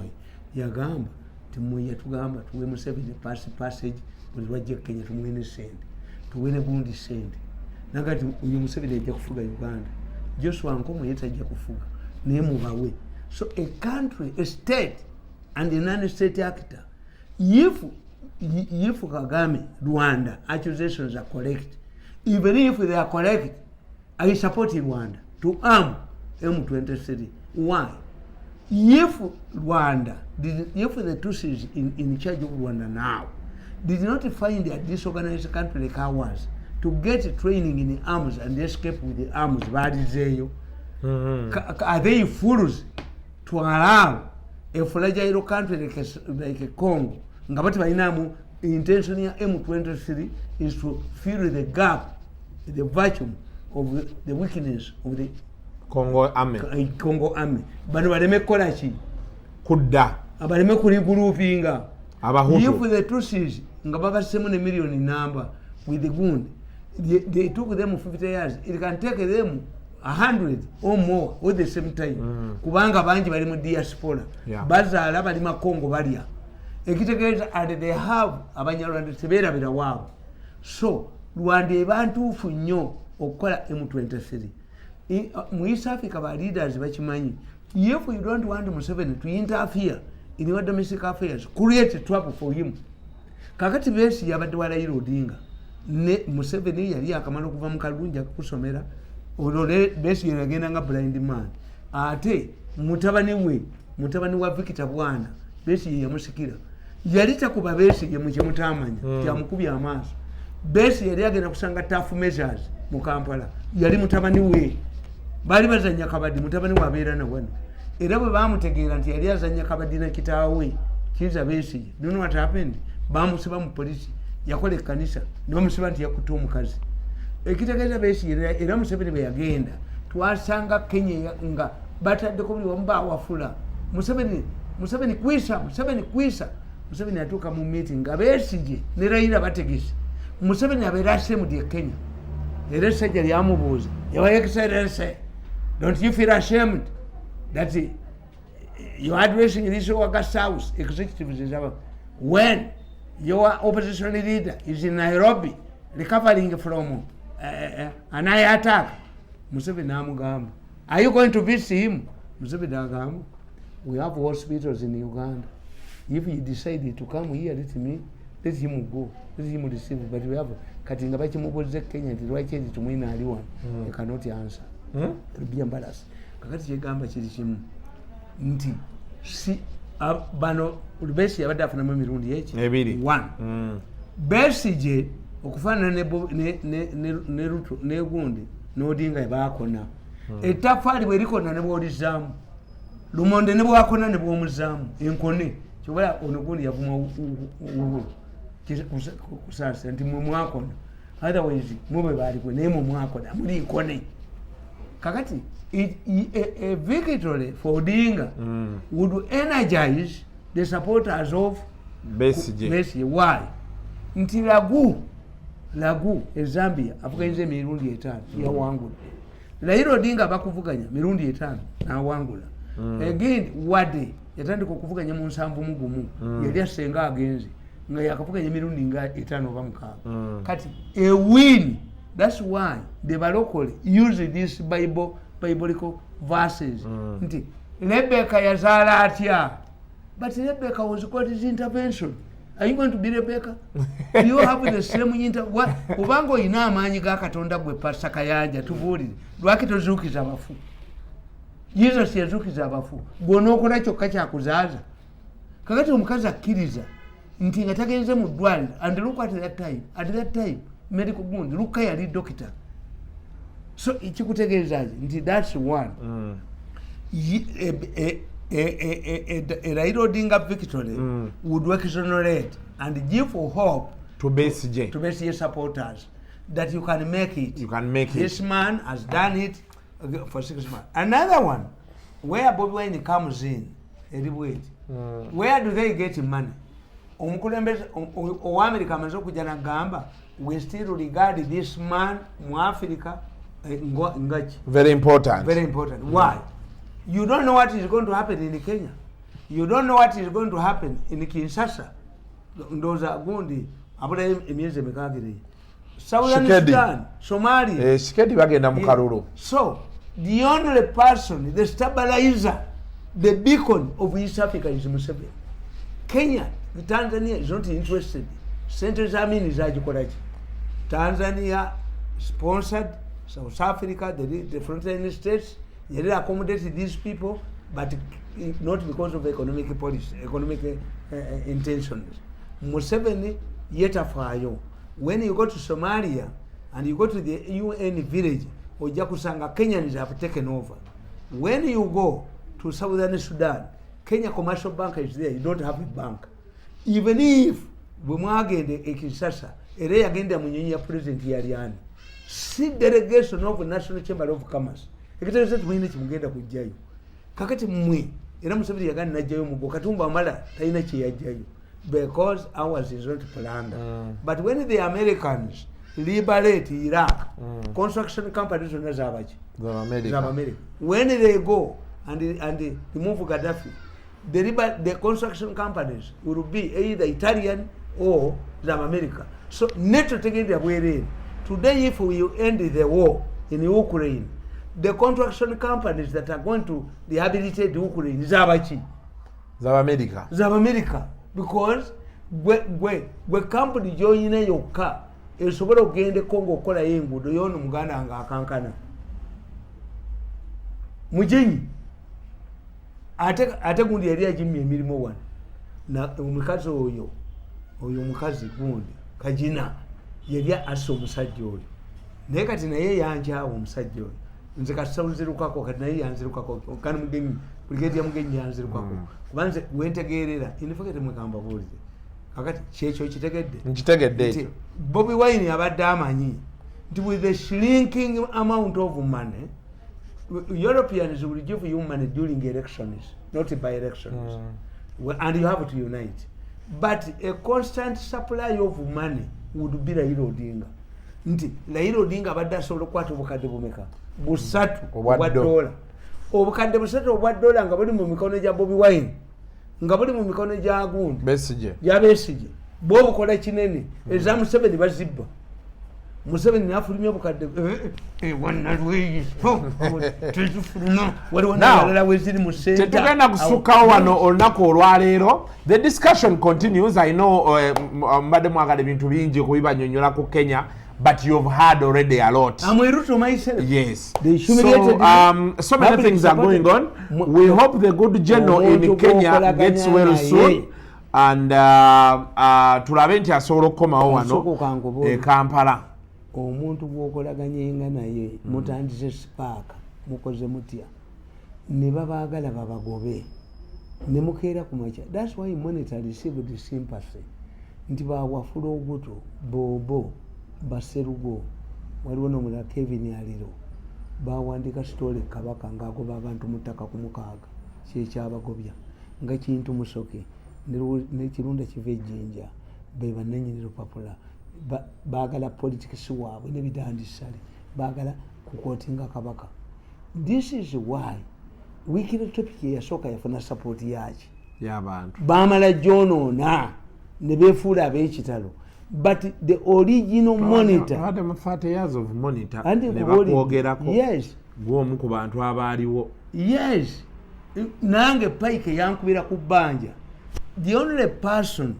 S8: Yagamba ti Moi yatugamba tuwe Museveni passage buli lwajja e Kenya tumuwe ne sente tuwe ne gundi sente naga ti oyo Museveni ajja kufuga Uganda. Joshua Nkomo ye tajja kufuga, naye mubawe. So a country, a state and a non-state actor, if Kagame, Rwanda accusations are correct, even if they are correct, I support Rwanda to arm M23. Why? If Rwanda did, if the Tutsis in charge of Rwanda now did not find a disorganized country like ours to get training in arms and escape with the arms, balizeeyo. Are they fools to allow a fragile country like a Congo, nga bati balinamu intention ya M23 is to fill the gap, the vacuum of the weakness of the
S7: Congo army.
S8: Congo army. Bano baleme kukola ki?
S7: Kudda.
S8: Baleme kuregroupinga.
S7: Abahutu.
S8: If the Tutsis nga babasemu ne million number with the wound, they took them 50 years, it can take them 100 or more at the same time. Kubanga bangi bali mu diaspora. Bazaala bali Makongo balya, ekitegeeza and they have Abanyarwanda tebeerabira waabwe. So Rwanda eba ntuufu nnyo okukola M23. Mu East Africa ba leaders bakimanyi, if you don't want Museveni to interfere in your domestic affairs, create a trouble for him. Kakati Besigye yabadde wa Raila Odinga, ne Museveni yali akamala okuva mu kalungi akakusomera olwo. Besigye yagenda nga blind man, ate mutabani we, mutabani wa Victor Bwana, Besigye yamusikira, yali takuba Besigye mukyemutamanya. Kyamukubya amaaso. Besigye yali agenda kusanga tough measures mu Kampala, yali mutabani we, baali bazanya kabadi, mutabani we abeera nawano, era bwe bamutegeera nti yali azanya kabadi na kitaawe Kiza Besigye. Do you know what happened? Bamusiba mu polisi, yakola ekkanisa ne bamusiba nti yakutte omukazi, ekitegeeza Besigye. Era Museveni bwe yagenda, twasanga Kenya nga bataddeko buli wamu bawafula Museveni, Museveni kwisa, Museveni kwisa. Museveni atuuka mu meeting nga Besigye ne Raila bategese, Museveni abeera ashamed e Kenya. Era essajja lyamubuuza, "Your Excellency, don't you feel ashamed that you are addressing this august house, executives ezaba, when your opposition leader is in Nairobi recovering from an eye attack?" Museveni namugamba, "Are you going to visit him?" Museveni agamba, "We have hospitals in Uganda. If he decide to come here, let him go, let him receive, but we have." Kati nga bakimubuuza Kenya nti lwaki eri Tumwine ali wano? He cannot answer. Be embarrassed. Kakati kyegamba kiri kimu nti si bano Besigye yabadde afunamu emirundi eki?
S7: Ebiri.
S8: One, Besigye okufaanana ne Ruto negundi n'Odinga bakona ettafaali bwe likona ne bwolizaamu, Lumonde ne bwakona ne bwomuzaamu enkone. Kyobala ono gundi yavuma Uhuru kusaasira nti mwe mwakona, otherwise mwe baalikwe, naye mwe mwakona muli nkone. Kakati a victory for Odinga would energize the supporters of
S7: Besigye.
S8: Besigye. Why? Nti Lagu e Zambia avuganyiza emirundi 5, yawangula. Raila Odinga bakuvuganya mirundi 5, nawangula. Again, wadde yatandika okuvuganya mu 71, yali asenga agenze nga yakavuganya emirundi nga 5 oba 6. Kati a win, that's why the balokole use this Bible, biblical verses nti Rebecca yazaala atya? But Rebecca was God's intervention. Are you going to be Rebecca? Do you have the same kubanga olina amaanyi ga Katonda? Gwe Pastor Kayanja, tubuulire, lwaki tozuukiza abafu? Jesus yazuukiza abafu, gweonookola kyokka kyakuzaaza. Kakati omukazi akkiriza nti nga tagenze mu ddwaliro, and look at that time, at that time medical gundi Luka yali doctor, so kikutegeeza ki? Nti that's one. A Raila Odinga victory would exonerate and give hope
S7: to Besigye,
S8: to Besigye supporters that you can make it.
S7: You can make it.
S8: This man has done it for 6 months. Another one, where Bobi Wine comes in, eri bweti. Where do they get money? Omukulembeze owa America amaze okujja nagamba, we still regard this man mu Africa ngaki?
S7: Very important.
S8: Very important. Why? You don't know what is going to happen in Kenya. You don't know what is going to happen in Kinshasa. Ndowooza gundi abulayo emyezi emeka agiri? Southern
S7: Tshisekedi.
S8: Sudan, Somalia.
S7: Eh, Tshisekedi bagenda mu kalulu.
S8: So The only person, the stabilizer, the beacon of East Africa is Museveni. Kenya, Tanzania is not interested. Sente za Amini zagikolaki? Tanzania sponsored South Africa, the frontline states, yali accommodated these people, but not because of economic policy, economic intentions. Museveni yetafaayo. When you go to Somalia and you go to the UN village, ojja kusanga Kenyans have taken over. When you go to Southern Sudan, Kenya Commercial Bank is there. You don't have a bank. Even if bwe mwagenda e Kinshasa, era yagenda mu nyonyi ya president yali ani? Si delegation of National Chamber of Commerce. Ekitegeeza timulina kimugenda kujjayo. Kakati mmwe era Museveni yagenda najjayo mugo Katumba amala talina kyeyajjayo because ours is not plunder. But when the Americans liberate Iraq, construction companies zonna zabaki? Z'Abamerika. When they go and remove Gaddafi, the construction companies will be either Italian or z'Abamerika. So NATO tegendera bwereere. Today if we end the war in Ukraine, the construction companies that are going to rehabilitate Ukraine zabaki?
S7: Z'Abamerika.
S8: Z'Abamerika, because gwe company gyoyina yokka esobola okugenda e Congo okukolayo enguudo yono muganda nga akankana mugenyi ate gundi yali agimya emirimu wano. Omukazi oyo omukazi gundi Kagina yali assa omusajja oyo, naye kati naye yankyawa omusajja oyo. Nze kasita nzirukako, kati naye yanzirukako kani mugenyi brigadier Mugenyi yanzirukako kuba nze wentegeerera. In fact mwekamba buulire kakati kyekyo kitegedde.
S7: Nkitegedde.
S8: Nti
S7: ekyo.
S8: Bobi Wine abadde amanyi nti with the shrinking amount of money, Europeans will give you money during elections, not by elections. Well, and you have to unite, but a constant supply of money would be Raila Odinga. Nti Raila Odinga abadde asobola okukwata obukadde bumeka? Busatu.
S7: Obwa
S8: obwa dola, obukadde busatu obwa dola nga buli mu mikono gya Bobi Wine, nga buli mu mikono gya gundi.
S7: Besigye.
S8: Gya Besigye, bwobukola kinene. Eza Museveni bazibba. Museveni nafulumya obukadde wanalweyiso tezifuluma, waliwo
S7: Now,
S8: nabalala weziri mu center.
S7: Tetugenda kusukkawo wano olunaku olwaleero. The discussion continues. I know mbadde mwagala ebintu bingi kubibanyonyola ku Kenya, but you've heard already a lot.
S8: I'm a Ruto myself.
S7: Yes.
S8: They
S7: So,
S8: humiliated me.
S7: So many
S8: Public
S7: things are going
S8: supported.
S7: on. We hope the good general in
S8: Omuntu
S7: Kenya
S8: gw'okolaganya
S7: gets well
S8: naye.
S7: soon and tulabe nti asobola okukomawo wano
S8: Kasooka kankubuulire.
S7: e Kampala.
S8: Omuntu gwokolaganyenga naye, mutandise spark, mukoze mutya ne babaagala babagobe ne mukeera ku makya. Thats why Monitor received sympathy nti bawafula oguto bobo baserugo, waliwo nomulala Kevin Aliro, bawandika story Kabaka ngaagoba abantu mu ttaka ku mukaaga, kyekyabagobya nga Kintu Musoke nekirunda kiva ejjinja be bananyini lupapula. Baagala politics waabwe nebidandisale, baagala kuquotinga Kabaka. This is why weekly topic eyasooka yafuna support yaki?
S7: Y'abantu.
S8: Bamala gyonoona ne beefuula ab'ekitalo, but the original Monitor
S7: Abadde mu 30 years of Monitor
S8: Anti
S7: ne
S8: nkubuulire.
S7: bakwogerako
S8: Yes.
S7: gw'omu ku bantu abaaliwo.
S8: Yes, nange Pike yankubira ku bbanja. The only person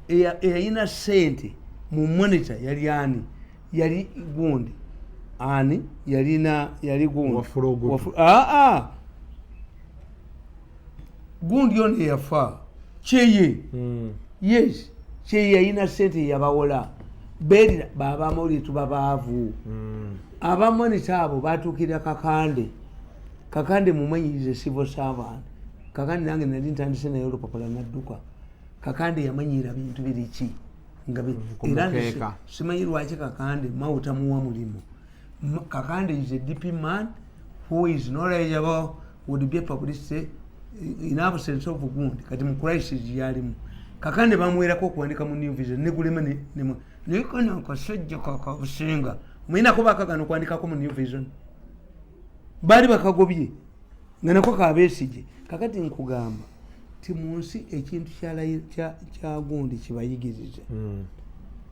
S8: eyalina sente mu Monitor yali ani? Yali gundi ani yalina, yali gundi.
S7: Wafula Ogutu.
S8: Aa, gundi ono eyafa kyeye. Yes, kyeye yalina sente yabawola berira babamawulire tuba baavu. Abamonita abo batuukirira Kakande. Kakande mumanyirize, civil servant Kakande. Nange nali ntandise naye olupapula nadduka. Kakande yamanyira bintu biriki nga
S7: Ku
S8: era nze
S7: mukeeka.
S8: Simanyi lwaki Kakande Mao tamuwa mulimu. Kakande is a DP man who is knowledgeable, would be a publicity in absence of gundi. Kati mu crisis yalimu, Kakande bamuwerako okuwandika mu New Vision negulema naye kano akasajja kakabusinga muyinako bakagana okuwandikako mu New Vision, baali bakagobye nga nako kabesigye. Kakati nkugamba ti mu nsi ekintu kya gundi kibayigirize,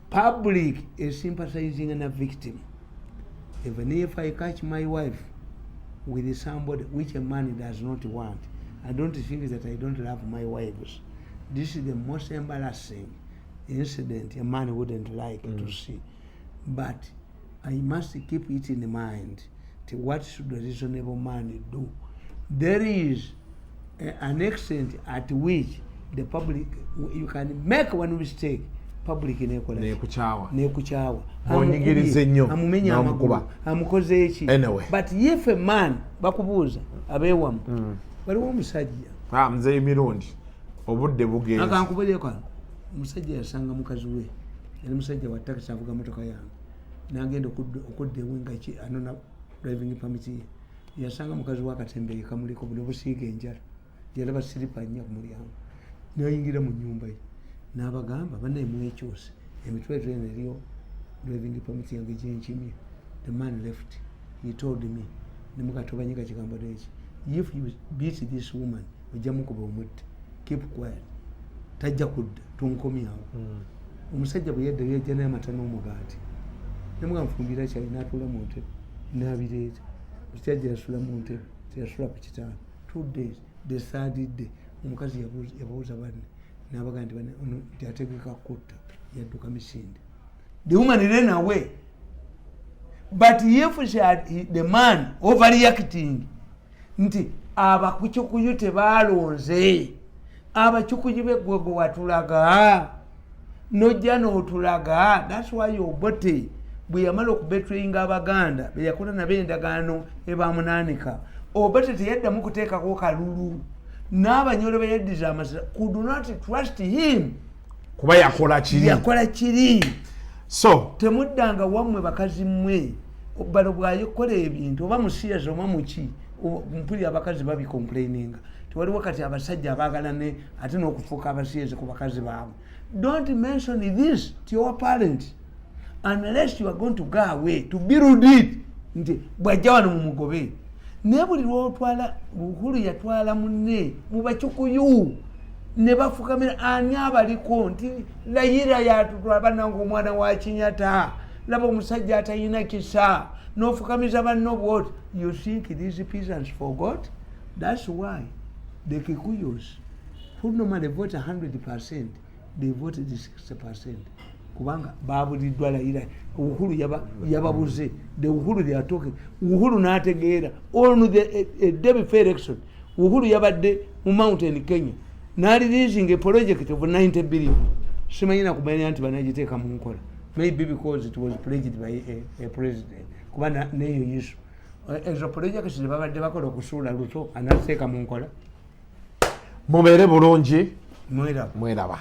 S8: public esympathizing na victim. Even if I catch my wife with somebody which a man does not want. I don't think that I don't love my wives. This is the most embarrassing incident a man wouldn't like to see. But I must keep it in mind. To what should a reasonable man do? There is an extent at which the public, you can make one mistake, public nekola
S7: Nekukyawa.
S8: Nekukyawa.
S7: Bw'onyigiriza ennyo,
S8: amumenya amagulu,
S7: n'omukuba.
S8: Amukoze eki.
S7: Anyway.
S8: But if a man bakubuuza abeewamu, waliwo omusajja
S7: Ah, Muzeeyi Mirundi, obudde bugenze.
S8: Akankubulire kano. Omusajja yasanga mukazi we, yali musajja wa takisi, avuga motoka yange, nagenda okudda ewe nga ki anona driving permit ye, yasanga mukazi we akatembeeyi kamuliko buno busiiga enjala, yalaba siripa nnya ku mulyango, nayingira mu nyumba ye n'abagamba, "Bannaye, mwekyuse emitwetwe, eno eriyo driving permit yange gyenkimye." The man left. He told me, nemukatobanyiga kigambo eki, "If you beat this woman, ojja mukuba omutta. Keep quiet, tajja kudda, tunkomyawo." Omusajja bwe yaddayo, yajja n'amata n'omugaati. Nemuga, "Nfumbira kyayi." N'atuula mu ntebe n'abireeta. Omusajja yasula mu ntebe, teyasula ku kitanda 2 days. The third day, omukazi yabuuza banne, n'abaga nti, "Banne, ono nti ategeka kutta." Yadduka misinde. The woman ran away. But if she had, the man overreacting nti abakucukuyu tebalonze, abacukuyu beggwegwe watulaga nojja n'otulaga. That's why Obote bwe yamala okubetrayinga Abaganda, beyakola nabo endagaano ebamunaanika, Obote teyaddamu kuteekako kalulu. N'Abanyolo beyaddiza amasira could not trust him.
S7: Kuba yakola kiri.
S8: Yakola kiri.
S7: So
S8: temuddanga wammwe, bakazi mmwe. Balo bwayokola ebintu oba musiyazi oba muki, mpulira abakazi babicomplaininga. Tewaliwo kati abasajja abaagala ne ate n'okufuuka abasiyezi ku bakazi baabwe. Don't mention this to your parents unless you are going to go away to build it, nti bwajja wano mumugobe. Naye buli lwotwala, Uhuru yatwala munne mu Bacukuyu ne bafukamira. Ani abaliko nti Layira yatutwala? Bananga, omwana wa Kinyata, laba omusajja atalina kisa n'ofukamiza banno bwoti. You think these peasants forgot? That's why the Kikuyus, who normally vote 100%, they voted 60%, kubanga babuliddwa Layira. Uhuru yababuze. The Uhuru they are talking, Uhuru n'ategeera on the a day before election, Uhuru yabadde mu Mountain Kenya n'areleasing a project of 90 billion. Simanyi nakumanya nti banagiteeka mu nkola, maybe because it was pledged by a president, kuba neyo issue, ezo projects zebabadde bakola okusuula Ruto, anaziteeka mu nkola?
S7: Mubeere bulungi.
S8: Mweraba.
S7: Mweraba.